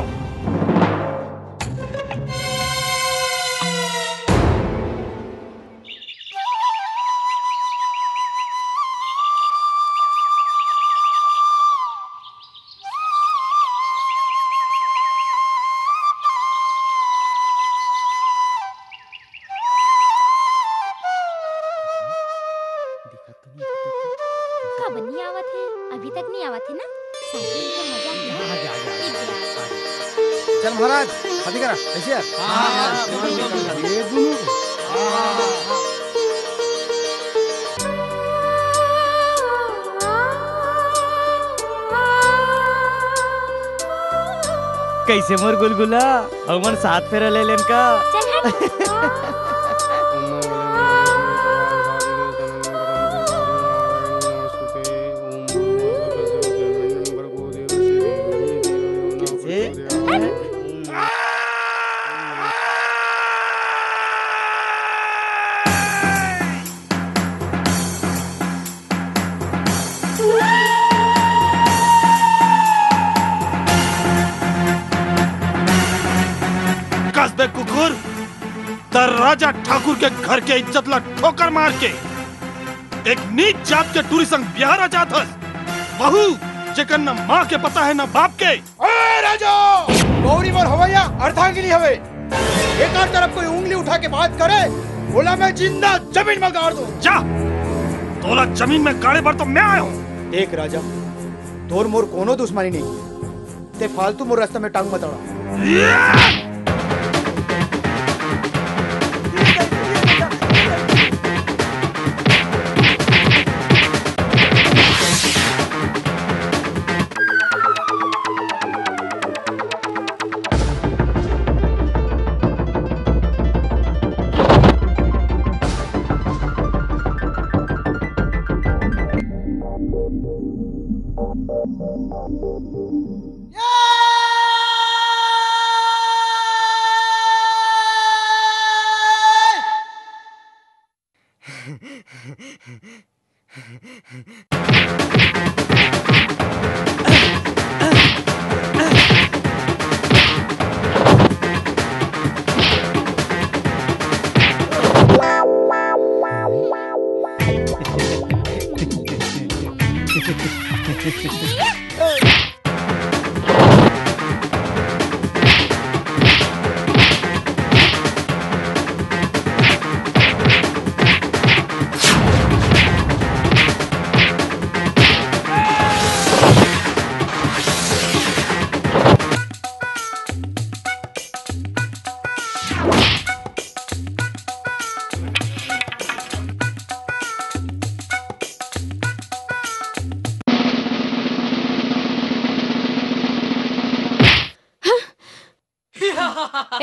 काबर नहीं आवत हे? अभी तक नहीं आवत हे ना? साथ में इनका मजा नहीं आ गया, आ गया, आ गया। चल महाराज, शादी करा, कैसे यार? हाँ, हाँ, बिल्कुल, बिल्कुल। ये दोनों। कैसे मोर गुलगुला? हमन सात फेरा ले लेन का? चल हट। कस बे कुकुर, त राजा ठाकुर के घर के इज्जत ला ठोकर मार के एक नीच जात के टूरी संग बिहाव रचात हस। वहू, जेकर न माँ के पता है, न बाप के। ए राजा, गौरी मोर हवैया अर्धांगिनी हवे। एकर तरफ कोई उंगली उठा के बात करे, ओला मैं जिंदा जमीन में गाड़ दूं। जा, तोला जमीन में गाड़े बर तो मैं आया हूँ। देख राजा, तोर मोर कोनो दुश्मनी नहीं, ते फालतू मोर रास्ता में टांग मत अड़ा।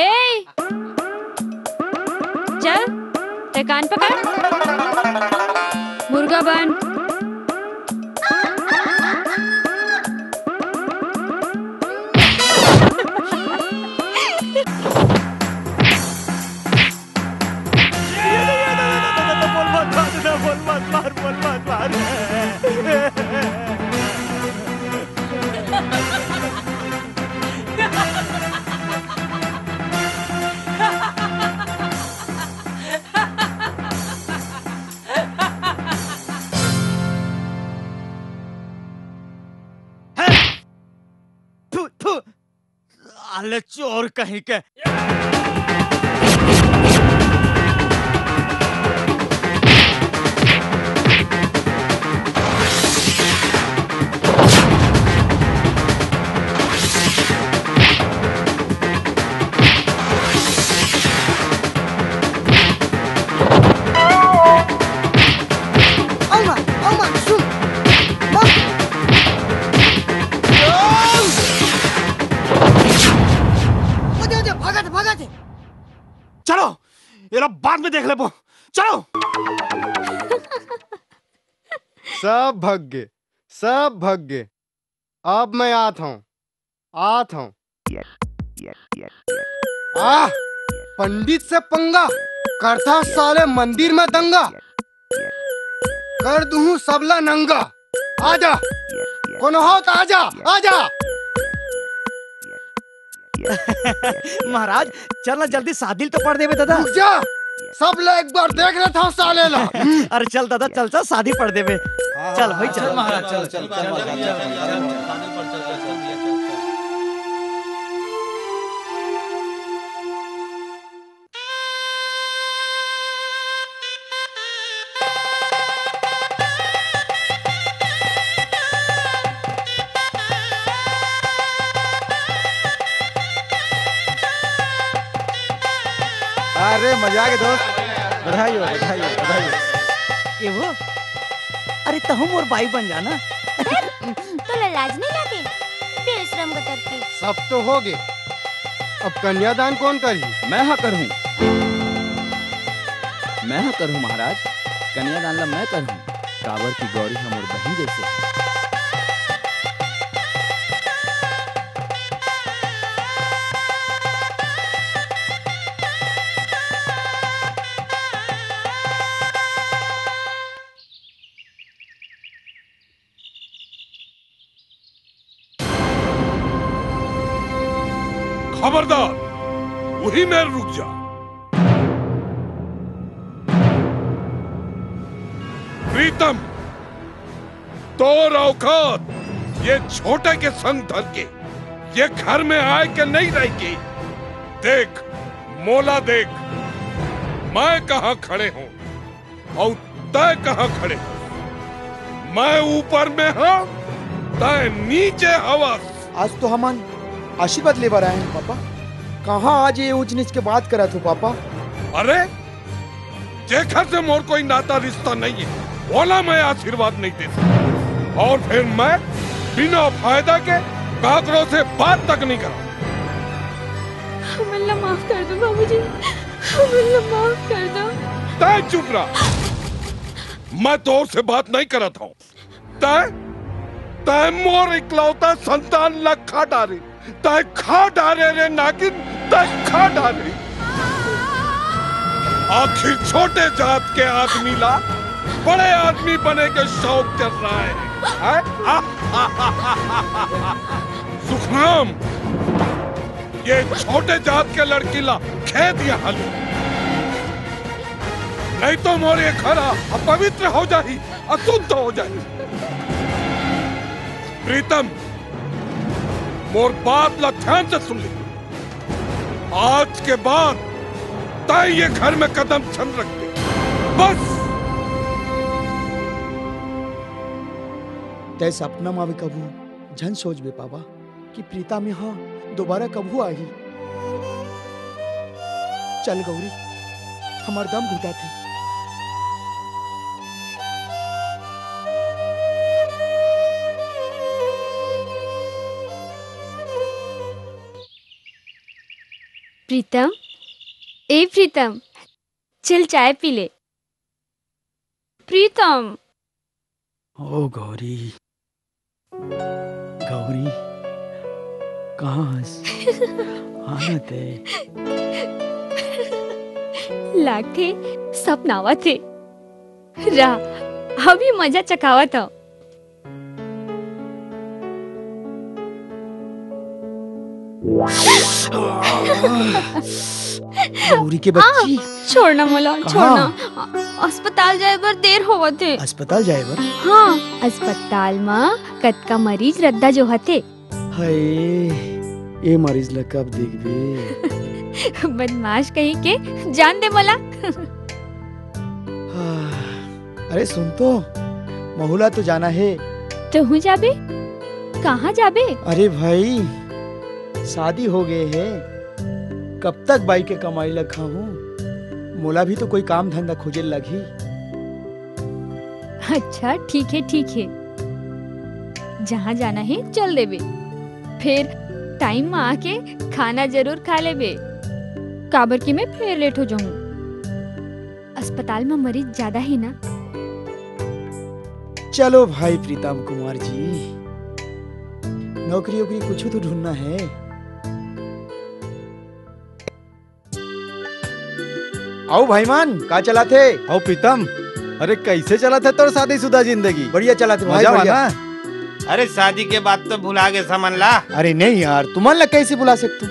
ए, चल, ते कान पकड़, मुर्गा बन। ले चोर कहीं के। चलो, ये लोग बाद में देख लेबो। चलो। सब भग गे, सब भग गे। अब मैं आत हूँ, आत हूँ। आह, पंडित से पंगा करता साले, मंदिर में दंगा कर दूहूँ सबला नंगा। आजा, कोनो हो तो आजा, आजा। महाराज, चल ना, जल्दी शादी तो पढ़ देबे दादा। रुक जा, सब ले एक बार देख लेता हूँ साले ला। अरे चल दादा, चल चल, शादी पढ़ देबे। चल भाई, चल महाराज, चल, चल, चल। अरे मजा आ गया दोस्त, बधाई हो, बधाई हो, बधाई हो। ये वो, अरे तहु मोर बाई बन जाना। तोला लाज नहीं लगे? बेशरम गतर के। सब तो हो गे, अब कन्यादान कौन करही? मैं हा करहूँ, मैं हा करहूँ महाराज, कन्यादान ला मैं करहूँ, काबर की गौरी हा मोर बहिन जैसे। खबरदार, वही मेर रुक जा। प्रीतम, तोर औकात ये छोटे के संग धर के ये घर में आए के नहीं रहेगी। देख, मोला देख, मैं कहाँ खड़े हूँ और तय कहाँ खड़े हूँ। मैं ऊपर में हूँ, तय नीचे हवस। आज तो हमन आशीर्वाद लेबर आए हैं पापा, कहाँ आज ये ऊंच नीच के बात करत हो पापा? अरे, जेखर से मोर कोई नाता रिश्ता नहीं है, ओला मैं आशीर्वाद नहीं दे सकता। और फिर मैं बिना फायदा के काकरो से बात तक नहीं करा। हमन ला माफ कर दो बाबूजी, हमन ला माफ कर दो। तय चुप रहा, मैं तोर से बात नहीं करत हूँ। तय, तय मोर इकलौता संतान ला खा डारे, तय खा डारे रे नागिन, तय खा डारे। आखिर छोटे जात के आदमी ला बड़े आदमी बने के शौक चढ़ रहा है, हैं? सुखराम, ये छोटे जात के लड़की ला खेद यहाँ ले, नहीं तो मोर ये घर अपवित्र हो जाही, अशुद्ध हो जाही। प्रीतम, मोर बात ला ध्यान से सुन ले। आज के बाद तय ये घर में कदम छन रख दे। बस। तय सपना मा भी कभू झन सोचबे पापा कि प्रीतम यहाँ दोबारा कभू आही। चल गौरी, हमर दम घुटाथे। प्रीतम, ए प्रीतम, चल चाय पी ले। प्रीतम। ओ गौरी, गौरी, कहाँ हस? आना ते। लागथे सपनावत हे। रा, अभी मजा चकावत हव। गौरी के बच्ची। छोड़ ना मोला, छोड़ ना। अस्पताल जाए बर देर होवत हे। अस्पताल जाए बर? हाँ, अस्पताल म कतका मरीज रद्दा जोहत हे। हाय, ए मरीज ला कब देखबे? बदमाश कहीं के, जान दे मोला। अरे सुन तो, महू ला तो जाना हे। तहूँ जाबे? कहाँ जाबे? अरे भाई, शादी हो गए हे, कब तक बाई के कमाई ला खाहूँ? मोला भी तो कोई काम धंधा खोजे लगही। अच्छा, ठीक हे, ठीक हे। जहाँ जाना हे, चल देबे। फेर टाइम म आके खाना जरूर खा लेबे, काबर कि मैं फेर लेट हो जाहूँ। अस्पताल म मरीज ज्यादा हे ना। चलो भाई प्रीतम कुमार जी, नौकरी वोकरी कुछ तो ढूंढना हे। अउ भाई मन, का चलत हे? अउ प्रीतम, अरे कइसे चलत हे तोर शादीशुदा जिंदगी? बढ़िया चलत हे भाई, मजा मा बढ़िया। ना? अरे शादी के बात तो भुला गे हमन ला। अरे नहीं यार, तुमन ला कइसे भुला सकथों?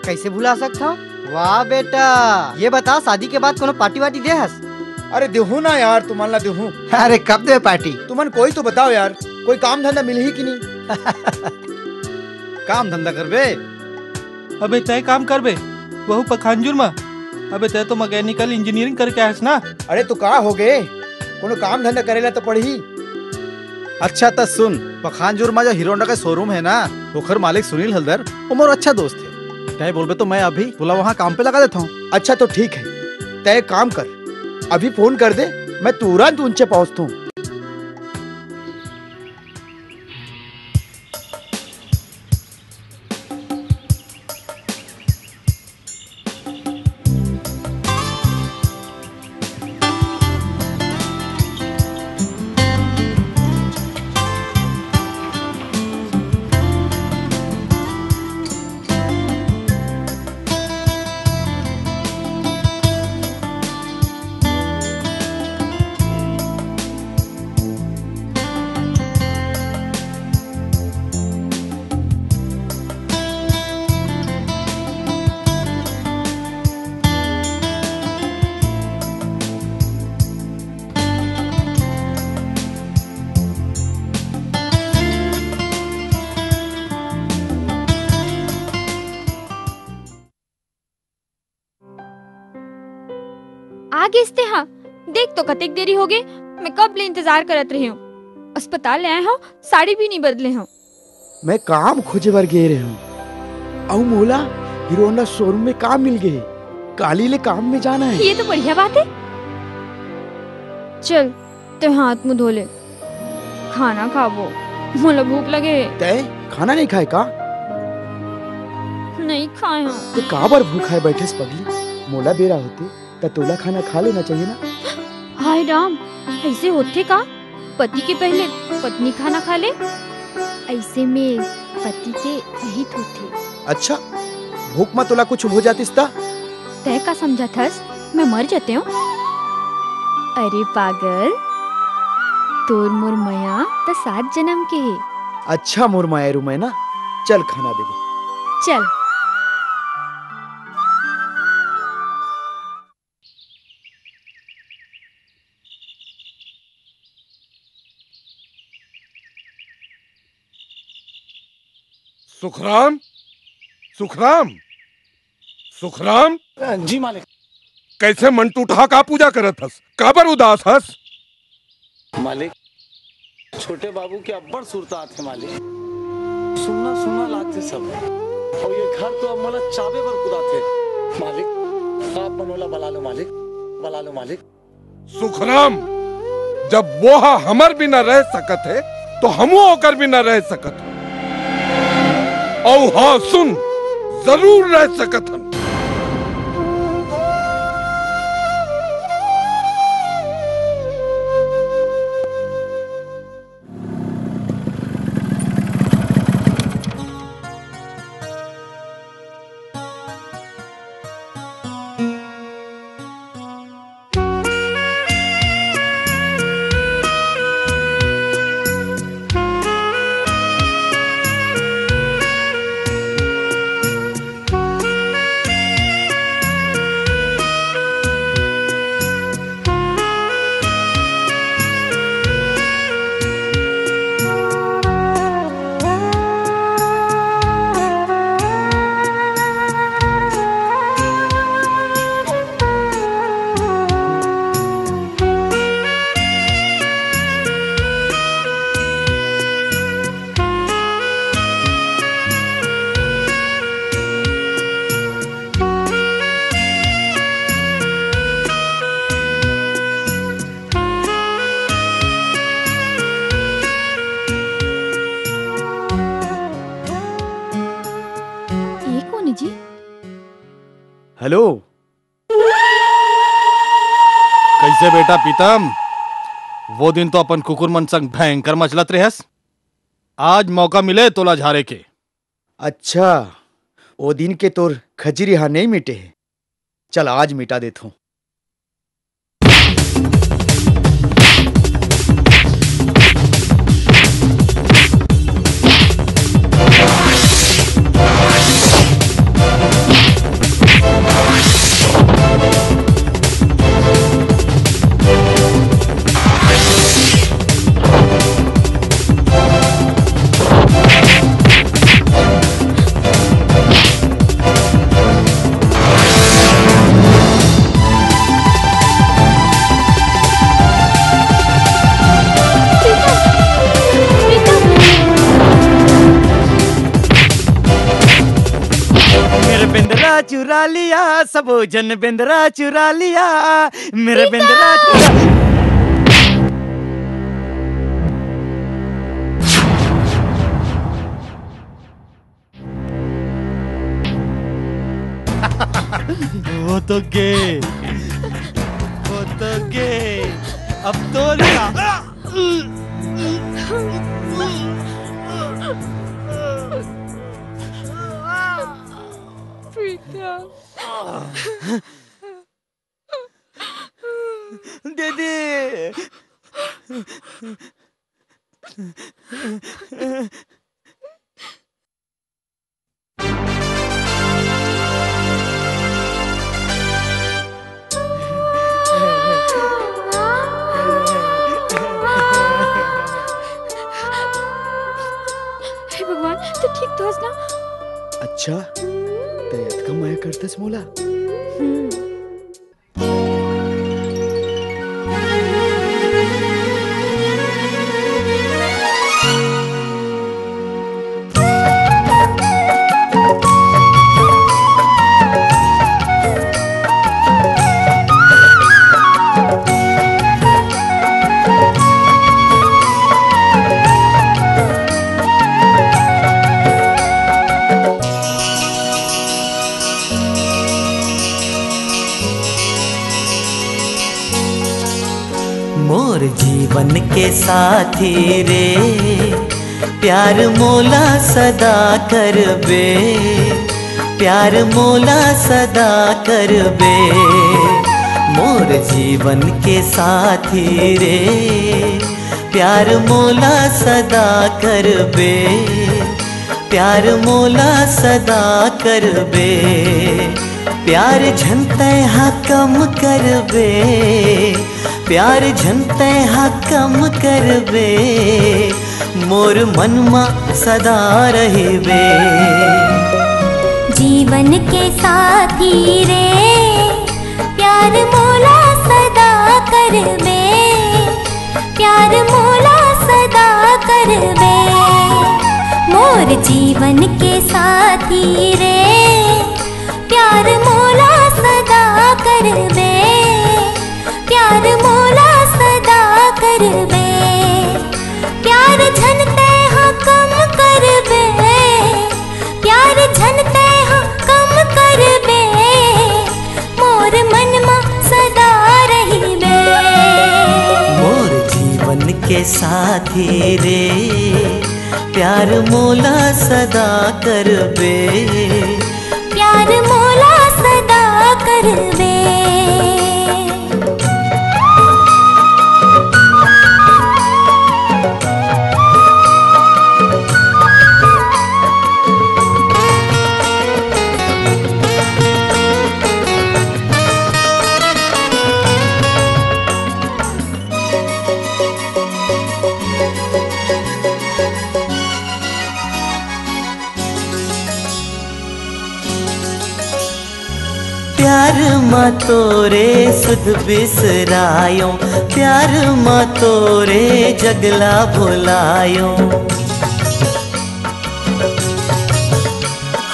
कइसे भुला सकथों? वाह बेटा, ये बता शादी के बाद कोनो पार्टी वार्टी दे हस? अरे देहूँ ना यार, तुमन ला देहूँ। अरे कब दे पार्टी? तुमन कोई तो बताओ यार, कोई काम धंधा मिलही कि नहीं? काम धंधा करबे? अबे तैं काम करबे, वहू पखांजूर मा? अबे तैं तो मैकेनिकल इंजीनियरिंग करके आए हस ना? अरे तो का हो गे, कोनो काम धंधा करे ला तो पड़ही। अच्छा त सुन, पखांजूर मा जो हीरो होंडा के शोरूम हे ना, ओखर मालिक सुनील हलदर, वो मोर अच्छा दोस्त हे। तैं बोलबे तो मैं अभी तोला वहाँ काम पे लगा देथों। अच्छा तो ठीक हे, तैं एक काम कर, अभी फोन कर दे, मैं तुरंत उंचे पहुँचथों। आ गेस तैं हा। देख तो कतेक देरी हो गे, मैं कब ले इंतजार करत रहे हूँ। अस्पताल ले आए हूँ, साड़ी भी नहीं बदले हूँ। मैं काम खोजे बर गे रहे हूँ, अउ मोला हीरो होंडा शोरूम में काम मिल गे। काली ले काम में जाना हे। ये तो बढ़िया बात हे। चल, तैं हाथ मुंह धो ले, खाना खाबो, मोला भूख लगे हे। तैं खाना नहीं खाए का? नहीं खाए हूँ। तैं काबर भूखाए बैठेस पगली? मोला बेरा होते त तोला खाना खा लेना चाहिए ना। हाय राम, अइसे होथे का? पति के पहले पत्नी खाना खा ले, अइसे में पति के यही होथे। अच्छा, भूख मा तोला कुछ हो जातिस त? तैं का समझत हस, मैं मर जातेंव? अरे पागल, तोर मोर मया त सात जनम के हे। अच्छा मोर मया रू मैना, चल खाना देबे। चल। सुखराम, सुखराम, सुखराम। जी मालिक। कइसे मन टूटहा का पूजा करत हस? काबर उदास हस? मालिक, छोटे बाबू के अब्बड़ सुरता आथे मालिक। सुन्ना सुन्ना लागथे सब। अउ ये घर तो अब मोला चाबे बर कुदाथे। मालिक, आप मन ओला बला लो मालिक, बला लो मालिक। सुखराम, जब वो ह हमर बिना रह सकत हे, तो हमू ओकर बिना रह सकत हन। अउ हाँ सुन, जरूर रह सकत हन। हेलो। कैसे बेटा पीतम? वो दिन तो अपन कुकुर मन संग भयंकर मचलत रहस। आज मौका मिले तोला झारे के। अच्छा, ओ दिन के तोर खजरी हा नहीं मिटे हे। चल, आज मिटा देथों। मेरा बेंदरा चुरा लिया, सबो जन बेंदरा चुरा लिया, मेरा बेंदरा चुरा। वो तो गे, वो तो गे, अब तो ना। प्रीतम। दीदी। हे भगवान, तैं ठीक तो हस ना? अच्छा, तैं अतका मया करथस मोला? हम्म। मोर जीवन के साथी रे, प्यार मोला सदा करबे, प्यार मोला सदा करबे। मोर जीवन के साथी रे, प्यार मोला सदा करबे, प्यार मोला सदा करबे। प्यार झन तैं हा कम करबे, प्यार झन तैं हा कम करबे, मोर मन मा सदा रहिबे। जीवन के साथी रे, प्यार मोला सदा करबे, प्यार मोला सदा करबे, मोर जीवन के साथी रे, प्यार मोला सदा करबे, प्यार मोला सदा करबे। प्यार झन तैं हा कम करबे, प्यार झन तैं हा कम करबे, मोर मन मा सदा रहिबे। मोर जीवन के साथी रे, प्यार मोला सदा करबे, प्यार मोला सदा करबे। प्यार मा तोरे सुध बिसरायो, प्यार मा तोरे जगला भुलायो।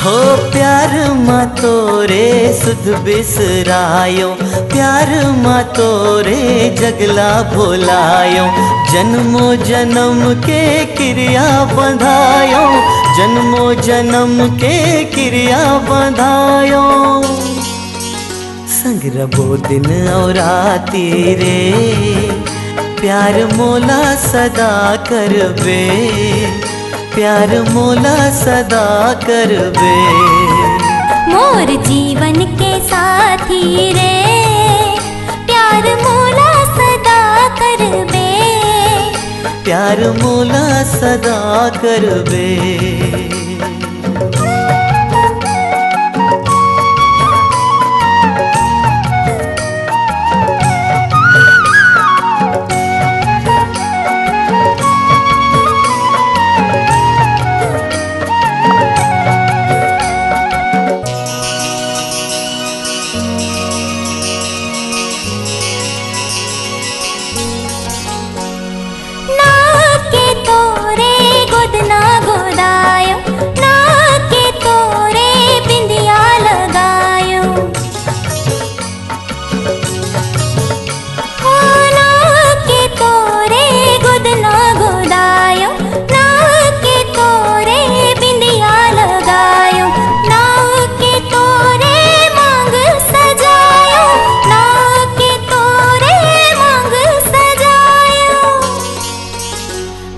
हो प्यार मा तोरे सुध बिसरायो, प्यार मा तोरे जगला भुलायो। जन्मो जन्म के किरिया बंधायो, जन्मो जन्म के किरिया बंधायो। रबो दिन अउ राती रे, प्यार मोला सदा करबे, प्यार मोला सदा करबे। मोर जीवन के साथी रे, प्यार मोला सदा करबे, प्यार मोला सदा करबे। ना के तोरे गोदना गोदायो, ना के तोरे बिंदिया लगायो। ओ ना के तोरे गोदना गोदायो, ना के तोरे बिंदिया लगायो, ना के तोरे मांग सजायो, ना के तोरे मांग सजायो।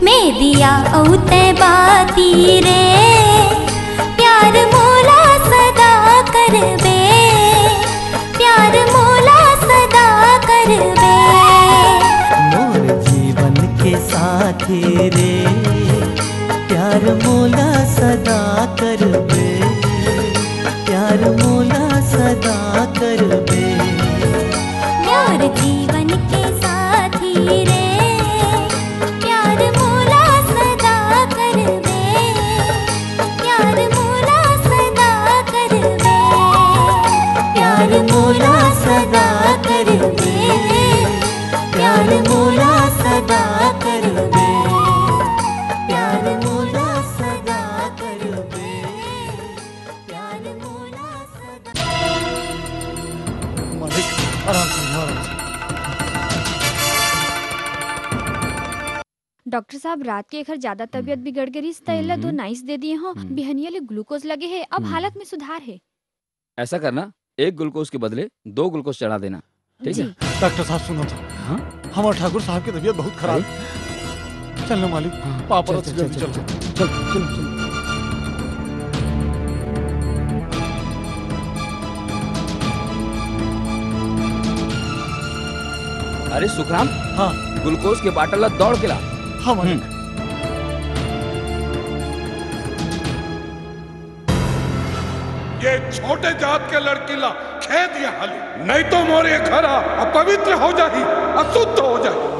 मैं दिया अउ तैं बाती रे, प्यार मोला सदा करबे, प्यार मोला सदा करबे। मोर जीवन के साथी रे, प्यार मोला सदा करबे, प्यार मोला सदा करबे। मोर जीवन के साथी रे, प्यार मोला सदा करबे, प्यार मोला सदा करबे, प्यार मोला सदा करबे, प्यार मोला सदा करबे, प्यार मोला सदा करबे, प्यार मोला सदा। मालिक, आराम से, आराम से। डॉक्टर साहब, रात के एखर ज्यादा तबीयत हम्म। बिगड़ गे रिहिस, त एला दो हम्म। नाइस दे दिए हो। हम्म। बिहनिया ले ग्लूकोज लगे हे, अब हम्म। हालत में सुधार हे। ऐसा करना, एक ग्लूकोज के बदले दो ग्लूकोज चढ़ा देना, ठीक है? जी। डॉक्टर साहब, सुनो तो। हाँ? हमारे ठाकुर साहब की तबीयत बहुत खराब अरे? है। चल ना मालिक, हाँ, पापा चल, तो चल, चल, चल, चल। चल, चल, चल, चल। अरे सुखराम, हाँ। ग्लूकोज के बाटल ला दौड़ के ला। हाँ, मालिक। हम्म। ये छोटे जात के लड़की ला खेद यहाँ ले, नहीं तो मोर ये घर अपवित्र हो जाही, अशुद्ध हो जाही।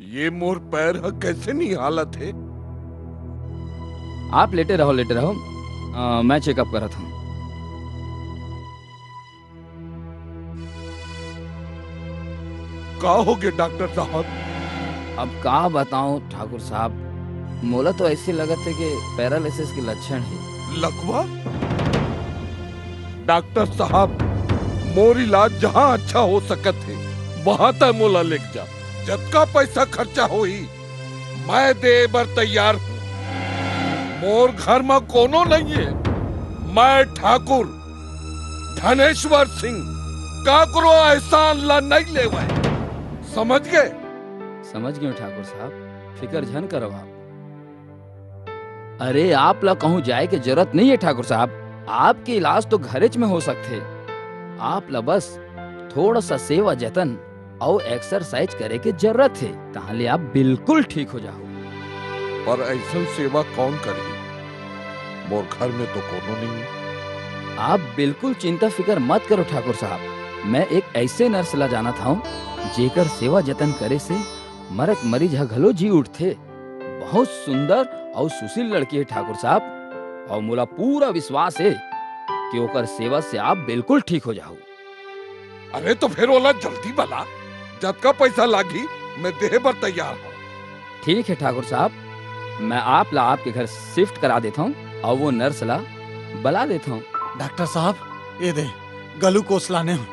ये मोर पैर ह कैसे निहालत हे? आप लेटे रहो, लेटे रहो। अ, मैं चेकअप करत हूँ। का होगे डॉक्टर साहब? अब का बताऊं ठाकुर साहब, मोला तो ऐसे लगत हे कि पैरालिसिस के लक्षण हे। लकवा? डॉक्टर साहब, मोर इलाज जहां अच्छा हो सकत हे, वहां तक मोला लेके जा। जतका पैसा खर्चा होही, मैं दे बर तैयार हूँ। मोर घर म कोनो नइये। मैं ठाकुर धनेश्वर सिंह काकरो एहसान ला नइ लेवय। समझ गए? समझ गए ठाकुर साहब, फिकर झन करो आप। अरे, आप ला कहूँ जाए के जरूरत नइये ठाकुर साहब, आपके इलाज तो घरेच में हो सकथे। आप ला बस थोड़ा सा सेवा जतन अउ एक्सरसाइज करे के जरूरत हे, तहां ले आप बिल्कुल ठीक हो जाहू। पर ऐसन सेवा कौन करही? मोर घर में तो कोनो नइये। आप बिल्कुल चिंता फिकर मत करो ठाकुर साहब, मैं एक ऐसे नर्स ला जानत हूँ जेकर सेवा जतन करे से मरत मरीज ह घलो जी उठथे। बहुत सुंदर अउ सुशील लड़की हे ठाकुर साहब, अउ मोला पूरा विश्वास हे कि ओकर सेवा से आप बिल्कुल ठीक हो जाहू। अरे तो फेर ओला जल्दी बला, जतका पैसा लागही मैं देहे बर तैयार हूँ। ठीक है ठाकुर साहब, मैं आप ला आपके घर शिफ्ट करा देता हूँ और वो नर्स ला बला देता हूँ। डॉक्टर साहब, ये दे, ग्लूकोस लाने हूँ।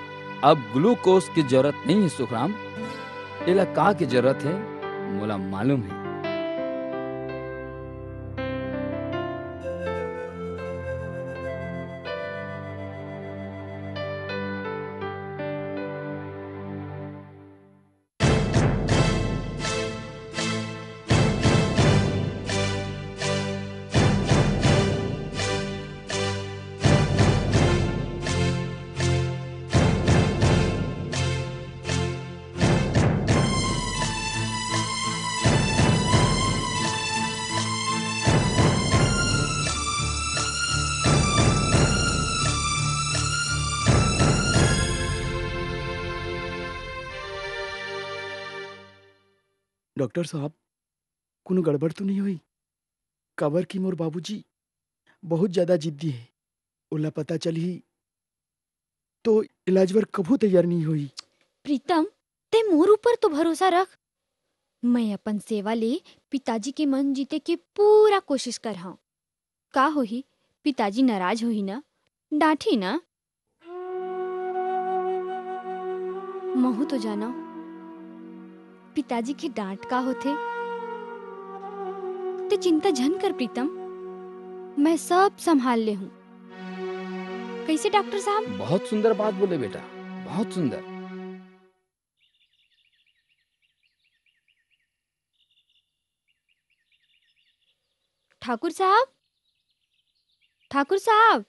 अब ग्लूकोस की जरूरत नहीं है सुखराम, एला का के जरूरत है मोला मालूम है। डॉक्टर साहब, कोनो गड़बड़ तो नहीं होई? काबर कि मोर बाबूजी बहुत ज्यादा जिद्दी है। ओला पता चलही तो इलाज बर कभू तैयार नहीं होई। प्रीतम, ते मोर ऊपर तो भरोसा रख। मैं अपन सेवा ले पिताजी के मन जीते के पूरा कोशिश करहूँ। का होही, पिताजी नाराज होही ना, डांटही ना? महू तो जाना पिताजी के डांट का होथे। ते चिंता झन कर प्रीतम, मैं सब संभाल ले हूँ। कैसे डॉक्टर साहब? बहुत सुंदर बात बोले बेटा, बहुत सुंदर। ठाकुर साहब, ठाकुर साहब।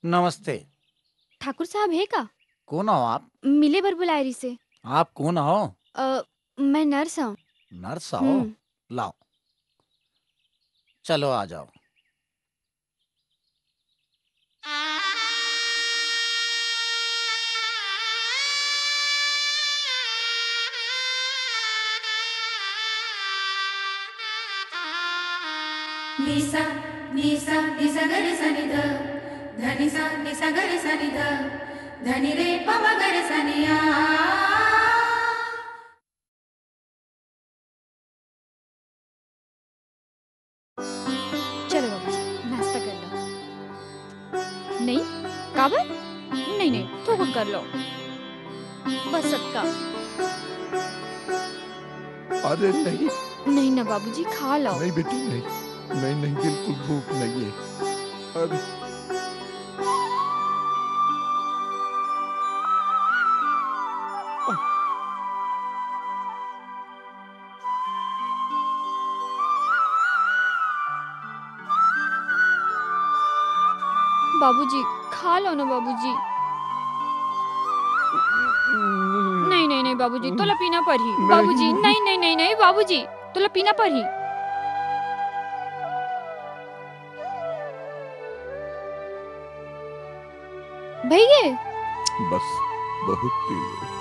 नमस्ते। ठाकुर साहब हे का? कौन हो आप? मिले बर बुलाए रिसे। आप कौन हो? अ, मैं नर्स हूँ। नर्स हो? हम्म। लाओ, चलो आ जाओ। निसा, निसा, निसा गर सनि ध, धनि सा, निसा गर सनि ध, धनि रे प म गर सनि आ। चलो बाबूजी, नाश्ता कर लो। नहीं, काबर? नहीं, नहीं, थोकुन कर लो। बस अतका। अरे नहीं। नहीं ना बाबूजी, खा लो। नहीं बेटी, नहीं। नहीं, नहीं, बिल्कुल भूख नहीं है। अरे। बाबूजी, खा लो ना बाबूजी। नहीं, नहीं, नहीं बाबूजी, तोला पीना पड़ही। नहीं। बाबूजी, नहीं, नहीं, नहीं, नहीं बाबूजी, तोला पीना पड़ही। भैये। बस, बहुत पी ले।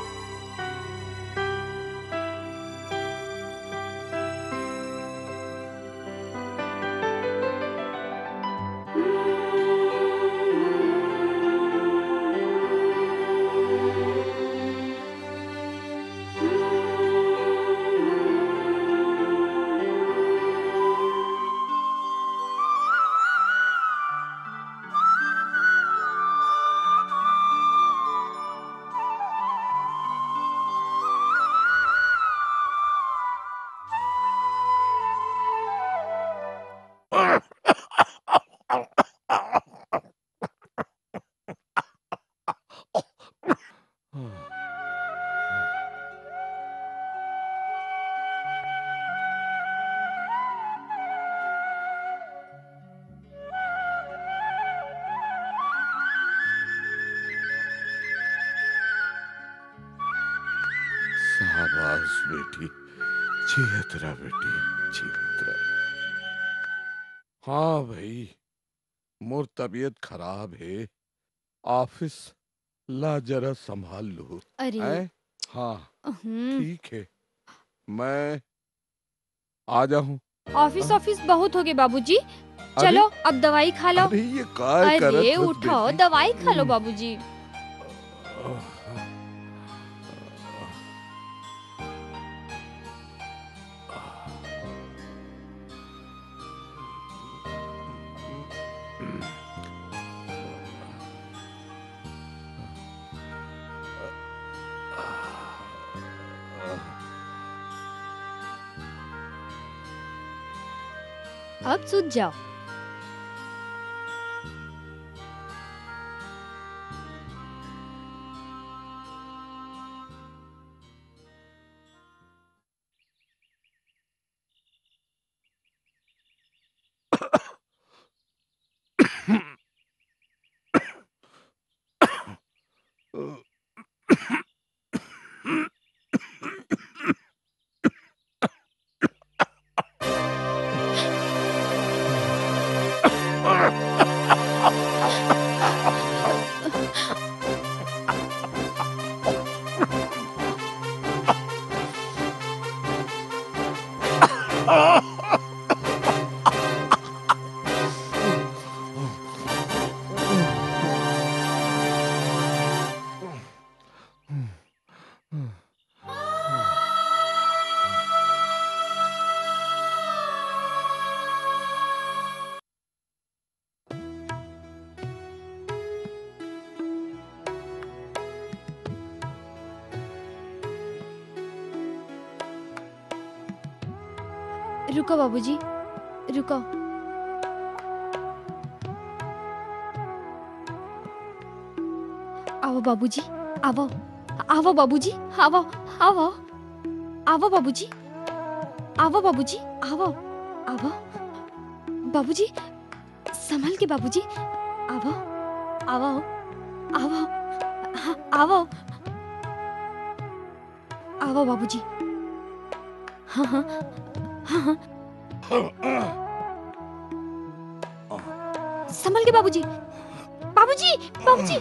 शाबाश बेटी, जियत रह बेटी, जियत रह। हाँ भाई, मोर तबीयत खराब हे, ऑफिस ला जरा संभाल लू। अरे। हैं? हाँ, हम्म। ठीक है, मैं आ जाऊँ। ऑफिस, ऑफिस बहुत हो गए बाबूजी, अरे, चलो, अब दवाई खा लो। अरे, ये काय अरे, करत हस उठो, बेटी? दवाई खा लो, हम्म। बाबूजी। अब सूत जाओ। रुको बाबूजी, रुको। आवो बाबूजी, आवो। आवो बाबूजी, आवो, आवो। आवो बाबूजी, आवो बाबूजी, आवो, आवो। बाबूजी, संभल के बाबूजी। आवो, आवो, आवो। हाँ, आवो। आवो बाबूजी। हाँ, हाँ, हाँ, हाँ। संभल के बाबूजी। बाबूजी, बाबूजी।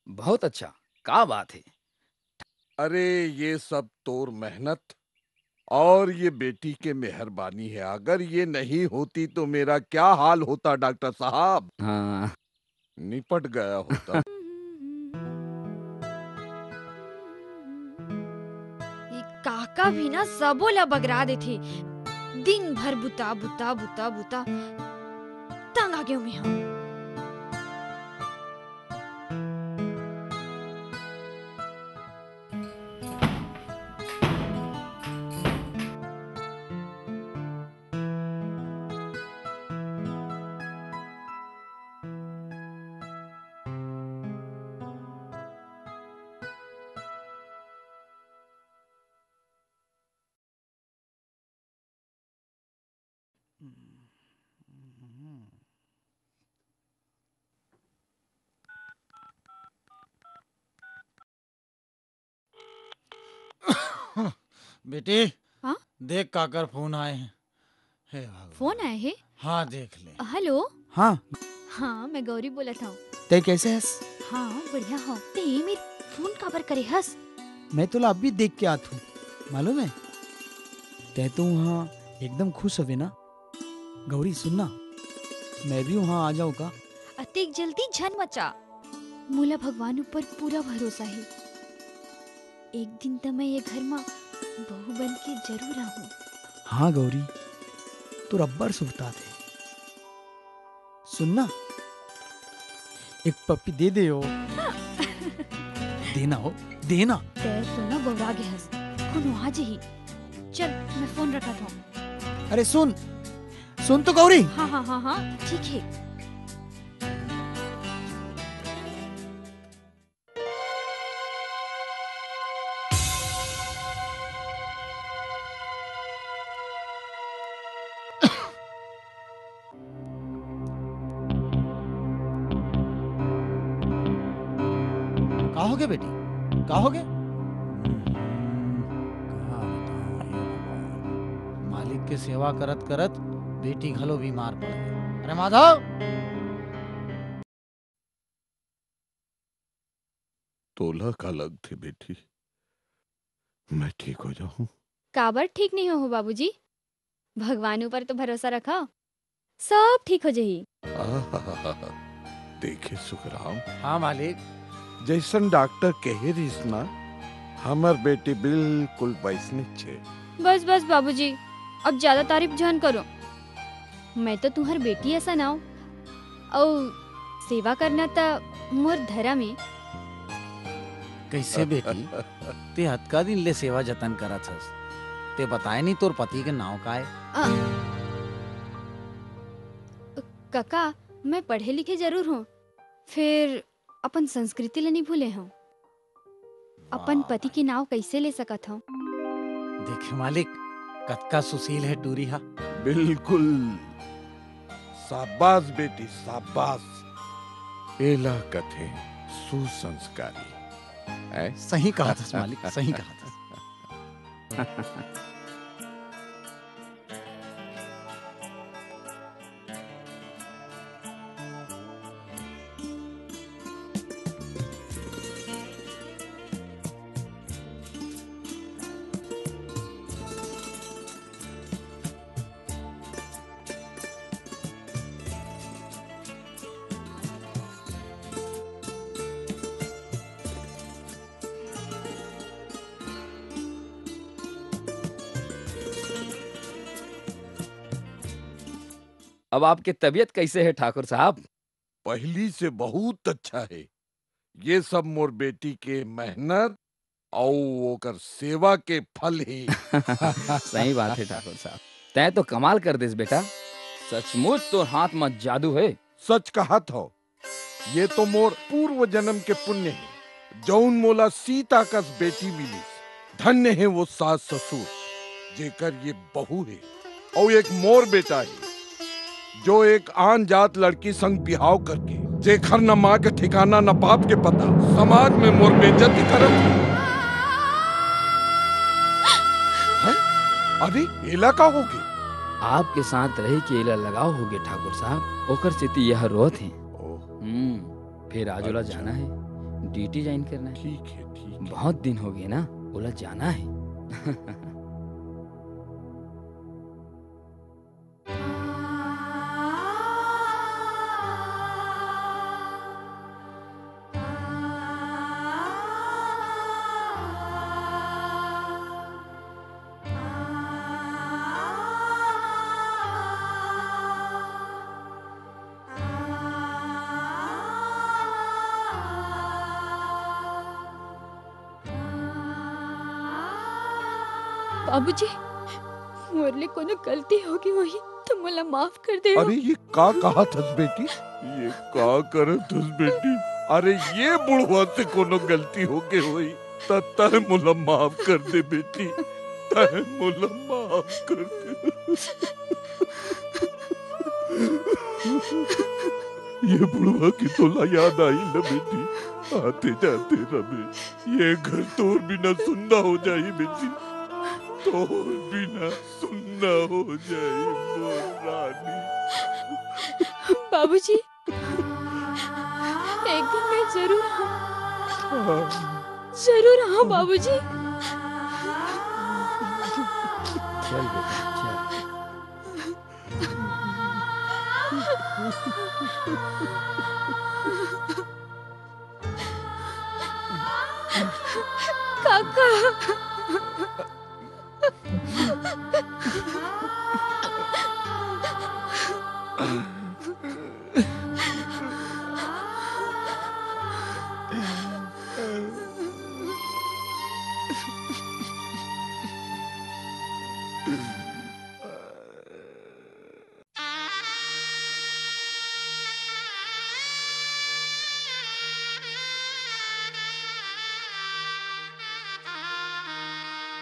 बहुत अच्छा, का बात है? अरे, ये सब तोर मेहनत और ये बेटी के मेहरबानी है। अगर ये नहीं होती तो मेरा क्या हाल होता, डॉक्टर साहब? हाँ। निपट गया होता। ये काका भी ना सबो ला बगरा देथे। दिन भर बुता, बुता, बुता, बुता। तंग आ गेंव मैं हा। बेटी, हाँ? देख काकर फोन आए हे। हे भगवान। फोन आए हे? हाँ, देख ले। हेलो। हाँ। हाँ, मैं गौरी बोलत हौं। तैं कैसे हस? हाँ, बढ़िया हौं। तैं ए मेर फोन काबर करे हस? मैं तोला अभी देख के आत हौं, मालूम है? तैं तो वहाँ एकदम खुश हवे ना? गौरी, सुन ना, मैं भी वहाँ आ जाऊँ का? अतेक जल्दी झन मचा। मोला भगवान ऊपर पूरा भरोसा हे। एक दिन त मैं ये घर म बहू बन के जरूर आहूँ। हाँ गौरी, तोर अब्बड़ सुरतात हे। सुन ना, एक पप्पी दे दे हो। देना हो, देना। तैं तो ना बौरा गे हस, कोनो आ जही। चल, मैं फोन रखत हौं। अरे सुन, सुन तो गौरी। हाँ, हाँ, हाँ, हाँ, ठीक हे। का होगे बेटी? का होगे? हम्म, का बताऊं हे भगवान। मालिक के सेवा करत करत बेटी घलो बीमार पड़ गे। अरे माधव, तोला का लगथे बेटी, मैं ठीक हो जाहूं? काबर ठीक नहीं हो, हो बाबूजी? भगवान ऊपर तो भरोसा रखा, सब ठीक हो जाही। आहाहाहा। देखे सुखराम। हाँ मालिक। जैसन डॉक्टर कहे रिहिस ना, हमर बेटी बिल्कुल वैसने छे। बस बस बाबूजी, अब ज्यादा तारीफ झन करो। मैं तो तुम्हर बेटी असन आंव, अउ सेवा करना त मोर धरम ए। कैसे बेटी, ते अतका दिन ले सेवा जतन करत हस, ते बताए नहीं तोर पति के नाव का ए? अ, कका, मैं पढ़े लिखे जरूर हंव, फेर अपन संस्कृति ल नहीं भूले हंव। अपन वाह। पति के नाव कैसे ले सकत हंव? देखे मालिक, कतका सुशील हे टूरी हा। बिल्कुल। शाबाश बेटी, शाबाश। एला कथे सुसंस्कारी। हैं? सही कहत हस मालिक, सही कहत हस। अब आपके तबीयत कैसे है ठाकुर साहब? पहली से बहुत अच्छा है। ये सब मोर बेटी के मेहनत अउ ओकर सेवा के फल ही। सही बात है ठाकुर साहब, तैं तो कमाल कर देस बेटा, सचमुच तोर हाथ म जादू है। सच कहत हो, ये तो मोर पूर्व जन्म के पुण्य है, जौन मोला सीता कस बेटी मिलिस। धन्य है वो सास ससुर, जेकर ये बहू है, अउ एक मोर बेटा है, जो एक आन जात लड़की संग बिहाव करके, जेखर न माँ के ठिकाना, न बाप के पता, समाज में मोर बेइज्जती करत हे। हैं? अरे, एला का होगे? आपके साथ रह के एला लगाव होगे ठाकुर साहब, ओकर सेती यह रोत हे। ओह। हम्म, फिर आज ओला अच्छा। जाना है, ड्यूटी ज्वाइन करना है। ठीक है, ठीक है। बहुत दिन होगे ना, ओला जाना है। बाबूजी, मोर ले कोनो गलती होगे होही, त मोला माफ कर देव। अरे, ये का कहत हस बेटी? ये का करत हस बेटी? अरे, ये बुढ़वा से कोनो गलती होगे होही, त तैं मोला माफ कर दे बेटी, तैं मोला माफ कर दे। ये बुढ़वा के तोला याद आही न बेटी, आते जाते रमेश, ये घर तोर बिना सुन्ना हो जाही बेटी, तोर बिना सुन्ना हो जाही मोर रानी। बाबूजी, एक दिन मैं जरूर आहूं, हाँ। जरूर आहूं बाबूजी। चल बेटा, चल। काका।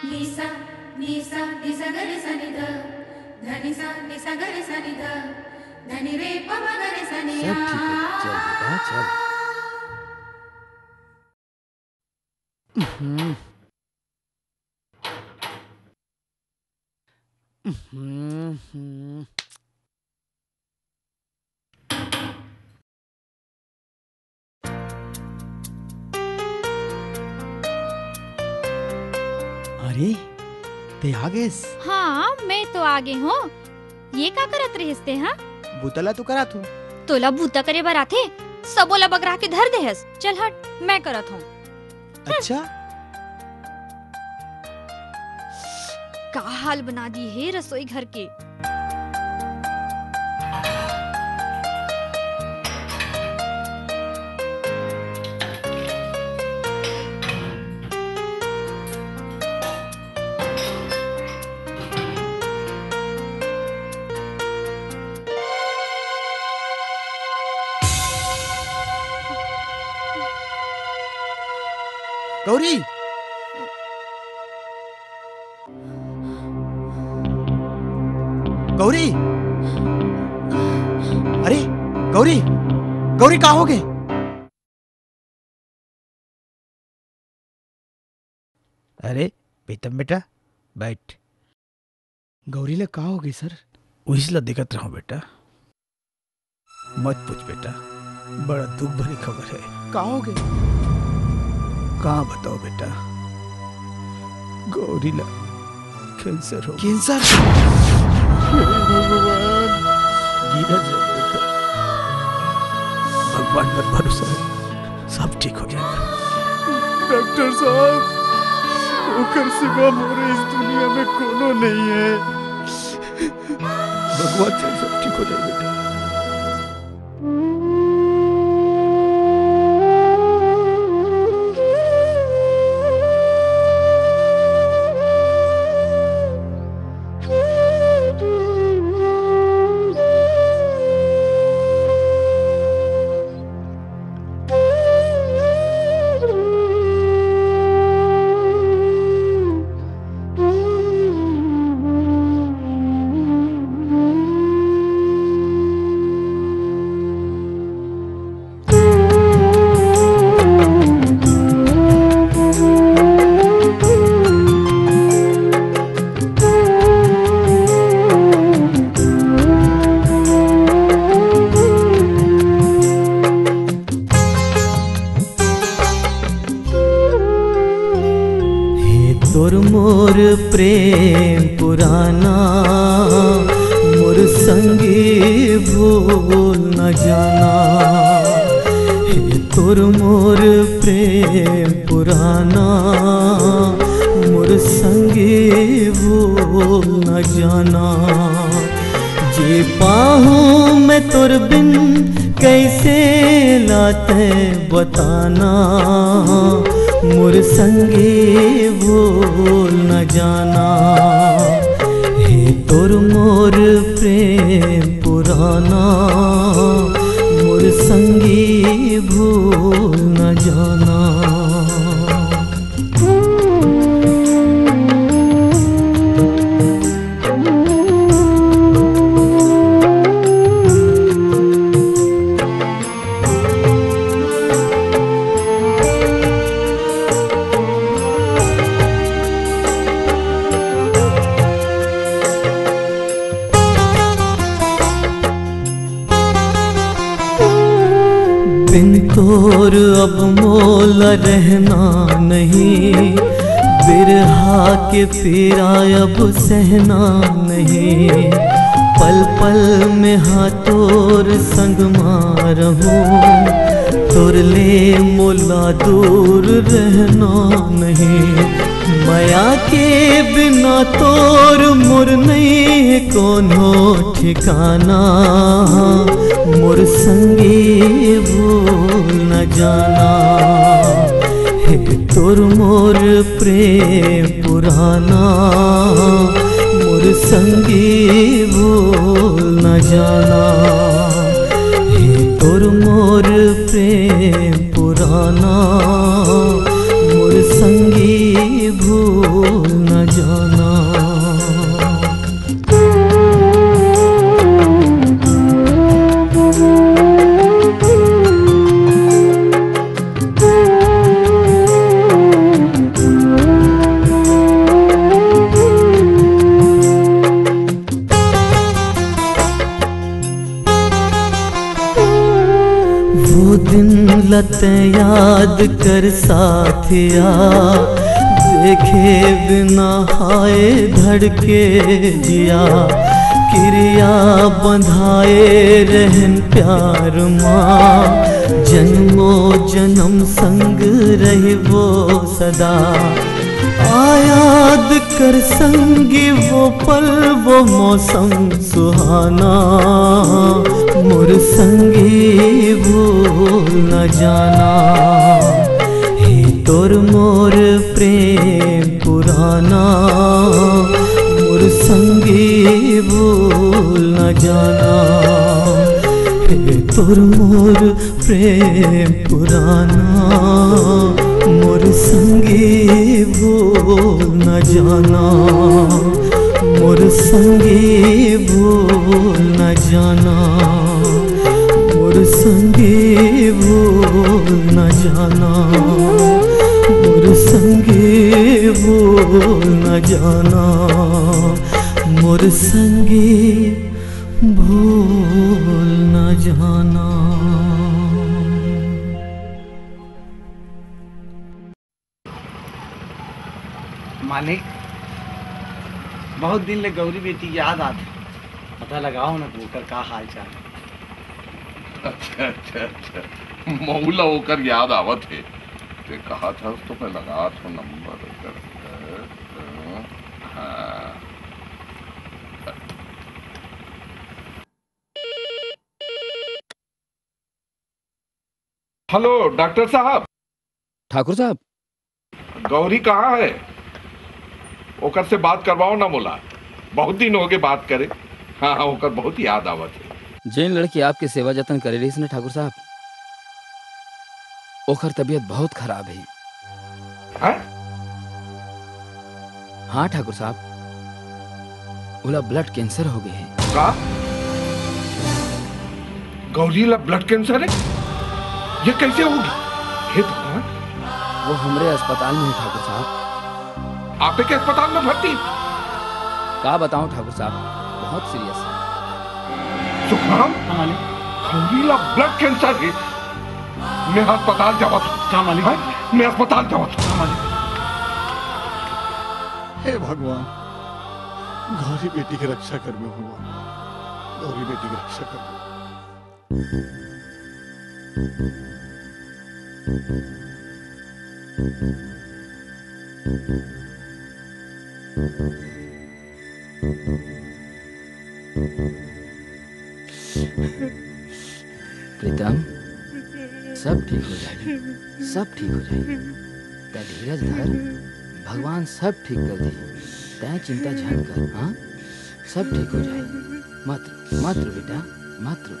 निसा, निसा, निसा गरे सा नि ध, धनिसा, निसा गरे सा नि ध, धनि रे प म गरे सा नि सब ठीक है, चल बेटा, चल। हम्म। हम्म, हम्म। अरे, ते आ गेस? हाँ, मैं तो आ गे हूँ। ये का करत रहिस ते, हाँ? बूता ला तो करात हूँ। तोला बूता करे बर आथे? सबो ला बगरा के धर दे हस। चल हट, मैं करत हूँ। अच्छा? का हाल बना दी हे रसोई घर के। गौरी, गौरी, अरे गौरी, गौरी का होगे? अरे प्रीतम बेटा, बैठ। गौरी ला का होगे सर? उहीच ला देखत रहूं बेटा। मत पूछ बेटा, बड़ा दुख भरी खबर हे। का होगे? का बताओं बेटा, गौरी ला कैंसर हो। कैंसर? हे भगवान, गिरा जा बेटा। भगवान पर भरोसा हे, सब ठीक हो जाएगा। डॉक्टर साहब, ओकर सिवा मोर इस दुनिया में कोनो नहीं हे। भगवान से सब ठीक हो जाए बेटा। हे तोर मोर प्रेम पुराना, मोर संगी भूल न जाना। हे तोर मोर प्रेम पुराना, मोर संगी भूल न जाना। जी पाहूँ मैं तोर बिन, कैसे लाते बताना, मोर संगी भूल न जाना। हे तोर मोर प्रेम पुराना, मोर संगी भूल न जाना। बिन तोर अब मोला रहना नहीं, बिरहा के पीरा अब सहना नहीं। पल पल में हाँ तोर संग मा रहूं, तोर ले मोला दूर रहना नहीं। मया के बिना तोर मोर नहीं कोनो ठिकाना, मोर संगी भूल न जाना। हे तोर मोर प्रेम पुराना, मोर संगी भूल न जाना। हे तोर मोर प्रेम पुराना, मोर संगी भूल न जाना। वो दिन ला तैं याद कर साथिया, देखे बिना हाय धड़के जिया, किरिया बंधाए रहन प्यार मा, जन्मो जन्म संग रहिबो सदा। आ याद कर संगी वो पल, वो मौसम सुहाना, मोर संगी भूल न जाना। हे तोर मोर प्रेम पुराना, मोर संगी भूल न जाना। हे तोर मोर प्रेम पुराना, मोर संगी भूल न जाना, मोर संगी भूल न जाना, मोर संगी भूल न जाना, मोर संगी भूल न जाना, मोर संगी भूल न जाना। मालिक, बहुत दिन ले गौरी बेटी के याद आथे, पता लगाओ ना, ओकर का हाल चाल हे। अच्छा, अच्छा, अच्छा, मऊ ला ओकर याद आवत हे। ते कहा था तो मैं लगा था नंबर कर। हाँ। हेलो डॉक्टर साहब। ठाकुर साहब। गौरी कहाँ है? ओकर से बात करवाओ ना मोला, बहुत दिन हो गए बात करे। हाँ, हाँ, ओकर बहुत याद आवत हे। जेन लड़की आपके सेवा जतन करे रहिस ने ठाकुर साहब, ओकर तबीयत बहुत खराब हे। हैं? हाँ ठाकुर साहब, ओला ब्लड कैंसर हो गए हे। का? गौरी ला ब्लड कैंसर हे? ये कैसे होगी? हे भगवान! वो हमरे अस्पताल में हे ठाकुर साहब। आपे के अस्पताल में भर्ती? का बताऊं ठाकुर साहब, बहुत सीरियस हे। सुखराम, हाँ मालिक। गौरी ला ब्लड कैंसर हे। मैं अस्पताल जावत हूँ। हाँ मालिक। हैं? मैं अस्पताल जावत हूँ। हाँ मालिक। हे भगवान, गौरी बेटी के रक्षा करबे भगवान, गौरी बेटी के रक्षा करबे। प्रीतम, सब ठीक हो जाही, सब ठीक हो जाही। तै धीरज धर, भगवान सब ठीक कर दिही। तै चिंता झन कर, हाँ? सब ठीक हो जाही। मत रो, मत रो बेटा, मत रो।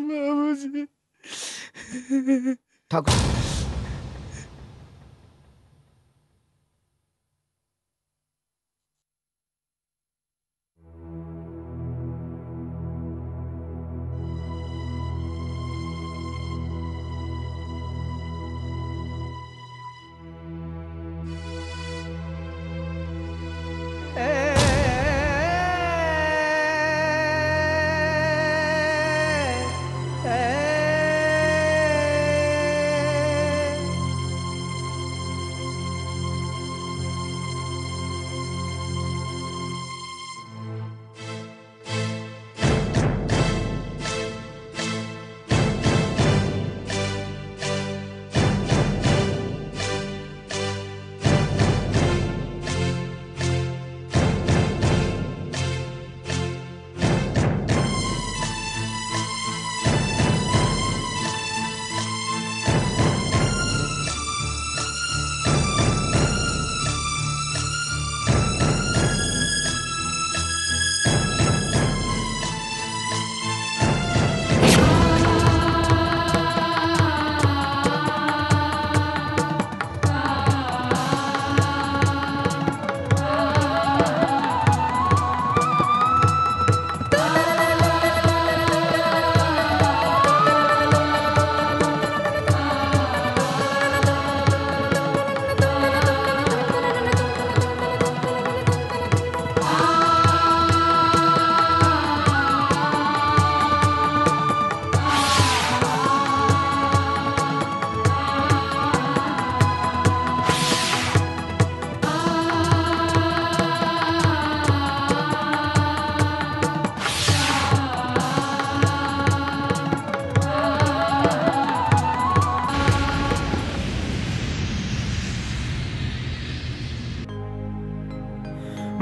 बाबूजी। ठाकुर।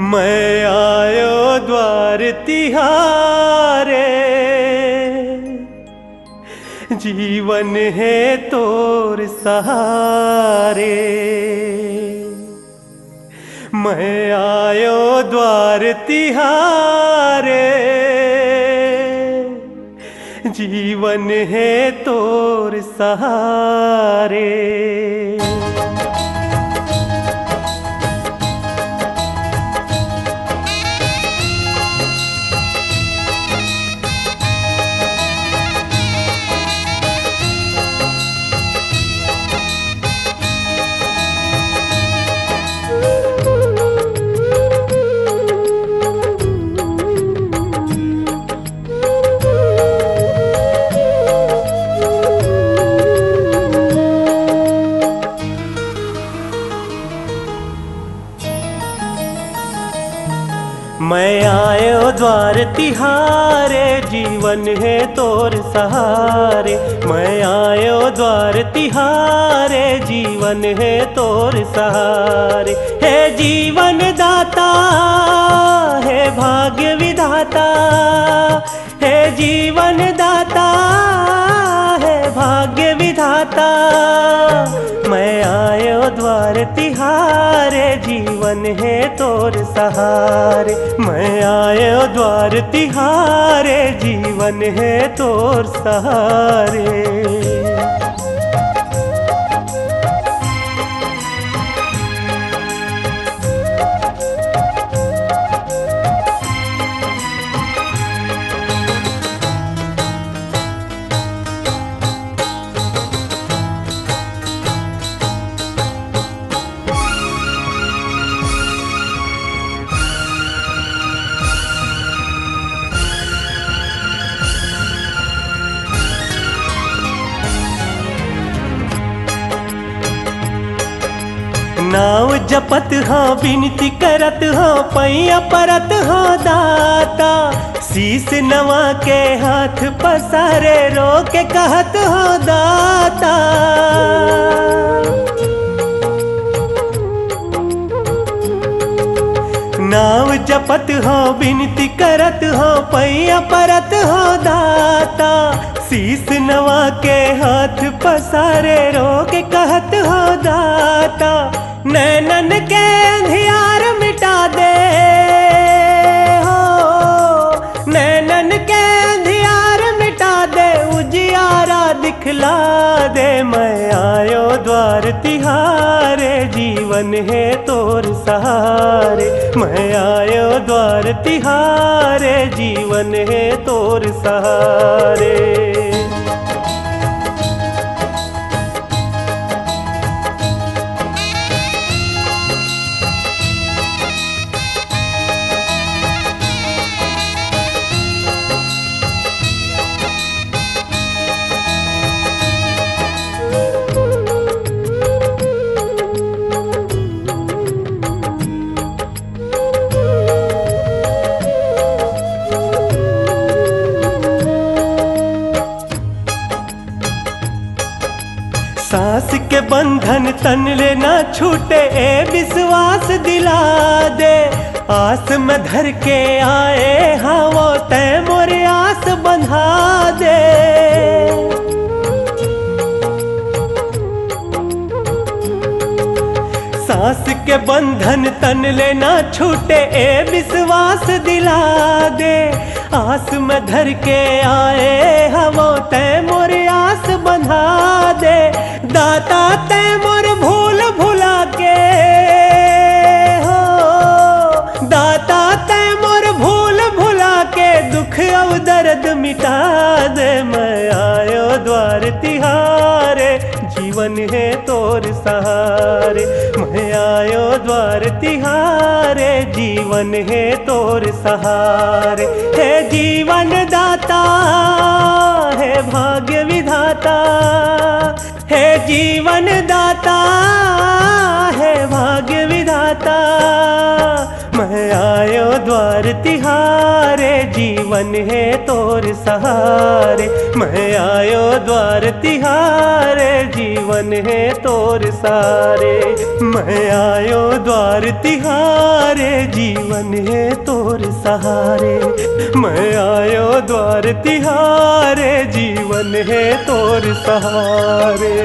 मैं आयो द्वार तिहारे, जीवन हे तोर सहारे। मैं आयो द्वार तिहारे, जीवन हे तोर सहारे। मैं आयो द्वार तिहारे, जीवन हे तोर सहारे। मैं आयो द्वार तिहारे, जीवन हे तोर सहारे। हे जीवन दाता, हे भाग्य विधाता, हे जीवन दाता, हे भाग्य विधाता। मैं आयो द्वार तिहारे, जीवन हे तोर सहारे। मैं आयो द्वार तिहारे, जीवन हे तोर सहारे। नाव जपत हाँ, बिनती करत हाँ, पैया परत हाँ दाता। शीश नवा के हाथ पसारे, रो के कहत हाँ दाता। नाव जपत हाँ, बिनती करत हाँ, पैया परत हाँ दाता। शीश नवा के हाथ पसारे, रो के कहत हाँ दाता। नैनन के अंधियार मिटा दे हो, नैनन के अंधियार मिटा दे, उजियारा दिखला दे। मैं आयो द्वार तिहारे, जीवन हे तोर सहारे। मैं आयो द्वार तिहारे, जीवन हे तोर सहारे। सांस के बंधन तन ले ना छूटे, ए विश्वास दिला दे। आस में धर के आए हाँ वो, तै मोर आस बंधा दे। सांस के बंधन तन ले ना छूटे, ए विश्वास दिला दे। आस में धर के आए हवो, तै मोर आस बंधा दे। दाता तै मोर भूल भुला के हो, दाता तै मोर भूल भुला के दुख अउ दर्द मिटा दे। मैं आयो द्वार तिहारे, जीवन हे तोर सहारे। मैं आयो द्वार तिहारे, जीवन हे तोर सहारे। हे जीवन दाता, हे भाग्य विधाता, हे जीवन दाता, हे भाग्य विधाता। मैं आयो द्वार तिहारे, जीवन हे तोर सहारे। मैं आयो द्वार तिहारे, जीवन हे तोर सहारे। मैं आयो द्वार तिहारे, जीवन हे तोर सहारे। मैं आयो द्वार तिहारे, जीवन हे तोर सहारे।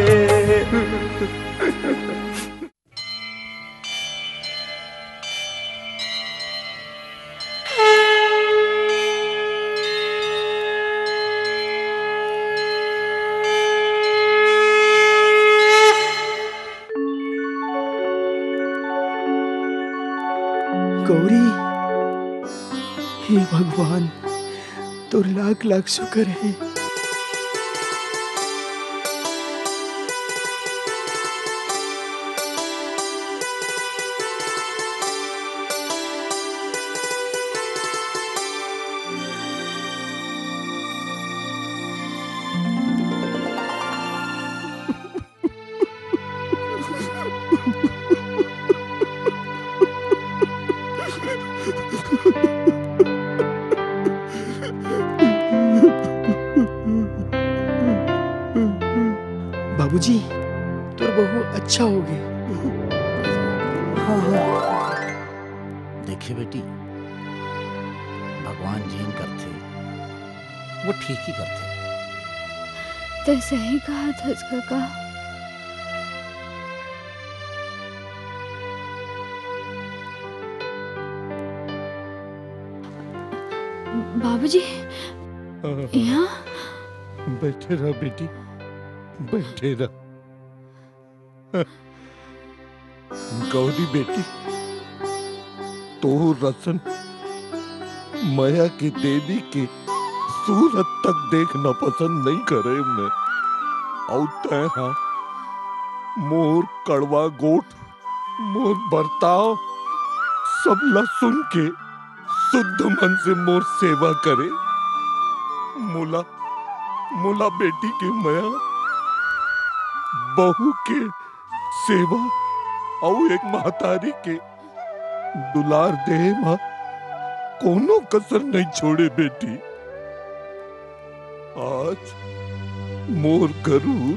गौरी, हे भगवान, तोर लाख लाख शुक्र हे। बाबूजी, तोर बहू अच्छा होगे। हाँ, हाँ। देखे बेटी, भगवान जेन करथे, वो ठीक ही करथे। तैं सही कहत हस कका। बाबूजी, यहाँ? बैठे रह बेटी, बैठे रह। गौरी बेटी, तोर असन मया के देवी के सूरत तक देखना पसंद नइ करे मैं। अउ तैं हा मोर कड़वा गोठ, मोर बर्ताव, सबला सुन के शुद्ध मन से मोर सेवा करे। मोला, मोला बेटी के मया, बहू के सेवा अउ एक महतारी के दुलार देहे म कोनो कसर नइ छोड़े बेटी। आज मोर गरूर,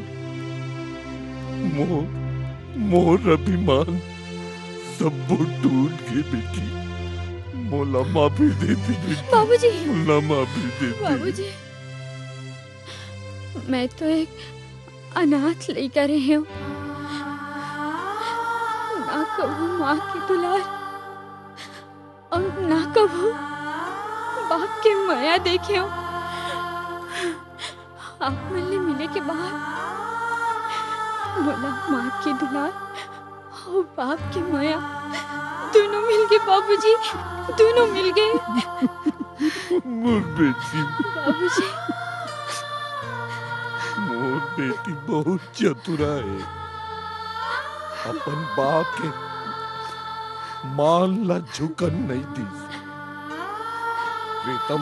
मोर, मोर अभिमान सब्बो टूट गे बेटी। मोला माफी दे दे बेटी। बाबूजी। मोला माफी दे दे। बाबूजी, मैं तो एक अनाथ लइका रहेंव। ना कभू माँ के दुलार अउ ना कभू बाप के मया देखेंव। आप मन ले मिले के बाद मोला माँ के दुलार अउ बाप के मया दूनों मिल गे बाबूजी, दूनों मिल गे। मोर बेटी। बाबूजी। मोर बेटी बहुत चतुरा हे। अपन बाप के मान ला झुकन नइ दिस। प्रीतम,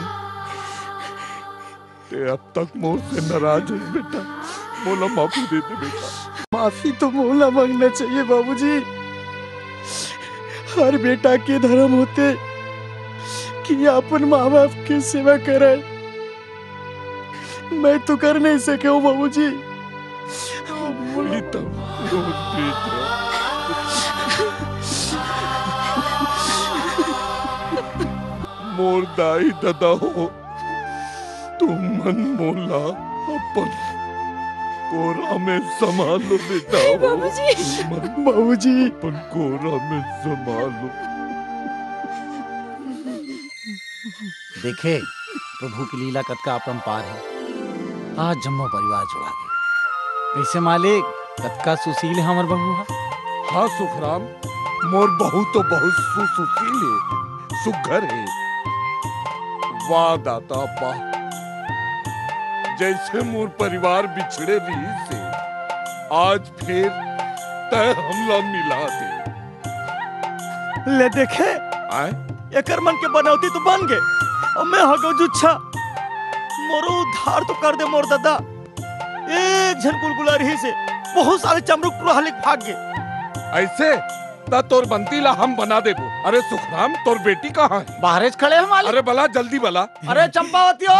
तैं अब तक मोर से नाराज हस बेटा, मोला माफी दे दे बेटा। माफी तो मोला मांगना चाहिए बाबूजी। हर बेटा के धर्म होथे कि अपन माँ बाप के सेवा करे। मैं तो कर नइ सकेंव बाबूजी। प्रीतम, मोर बेटा। मोर दाई ददा हो, तुमन मोला अपन कोरा में समा लो बेटा हो। बाबूजी। तुमन बाबूजी। अपन कोरा में समा लो। देखे, प्रभु के लीला कतका अपरंपार हे। आज जम्मो परिवार जुड़ा गे। कइसे मालिक, कतका सुशील हे हमर बहू ह? हाँ सुखराम, मोर बहू तो बहुत सुशील हे, सुघर हे। वाह दाता वाह, जइसे मोर परिवार बिछड़े रिहिस हे, आज फेर तैं हमला मिला दे। ले देखे, आय? एकर मन के बनौती तो बन गे, अउ मैं हो गेंव जुच्छा। मोरो उद्धार तो कर दे मोर ददा। एक झन गुलगुला रिहिस हे, बहुत सारे चमरुक टुरा ह लेके भाग गे। अइसे? त तोर बंती ला हम बना देबो। अरे सुखराम, तोर बेटी कहाँ हे? बाहरे च खड़े हे मालिक। अरे बला, जल्दी बला। अरे चंपावती हो।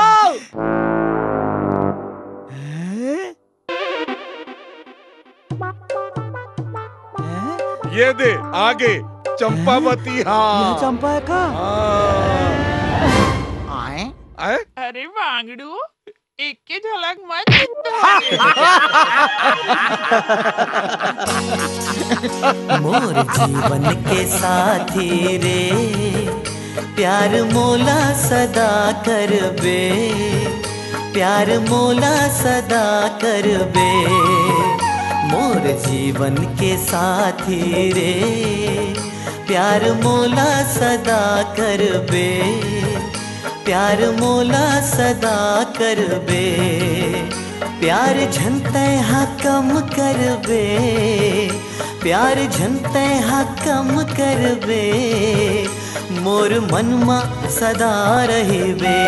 ये दे, आगे चंपावती। हाँ, ये चंपा हे का? हाँ। आए? आए? अरे बांगड़ू, एक के झलक मत। मोर जीवन के साथी रे, प्यार मोला सदा करबे, प्यार मोला सदा करबे। मोर जीवन के साथी रे, प्यार मोला सदा करबे, प्यार मोला सदा करबे। प्यार झन तैं हा कम करबे, प्यार झन तैं हा कम करबे। मोर मन मा सदा रहिबे।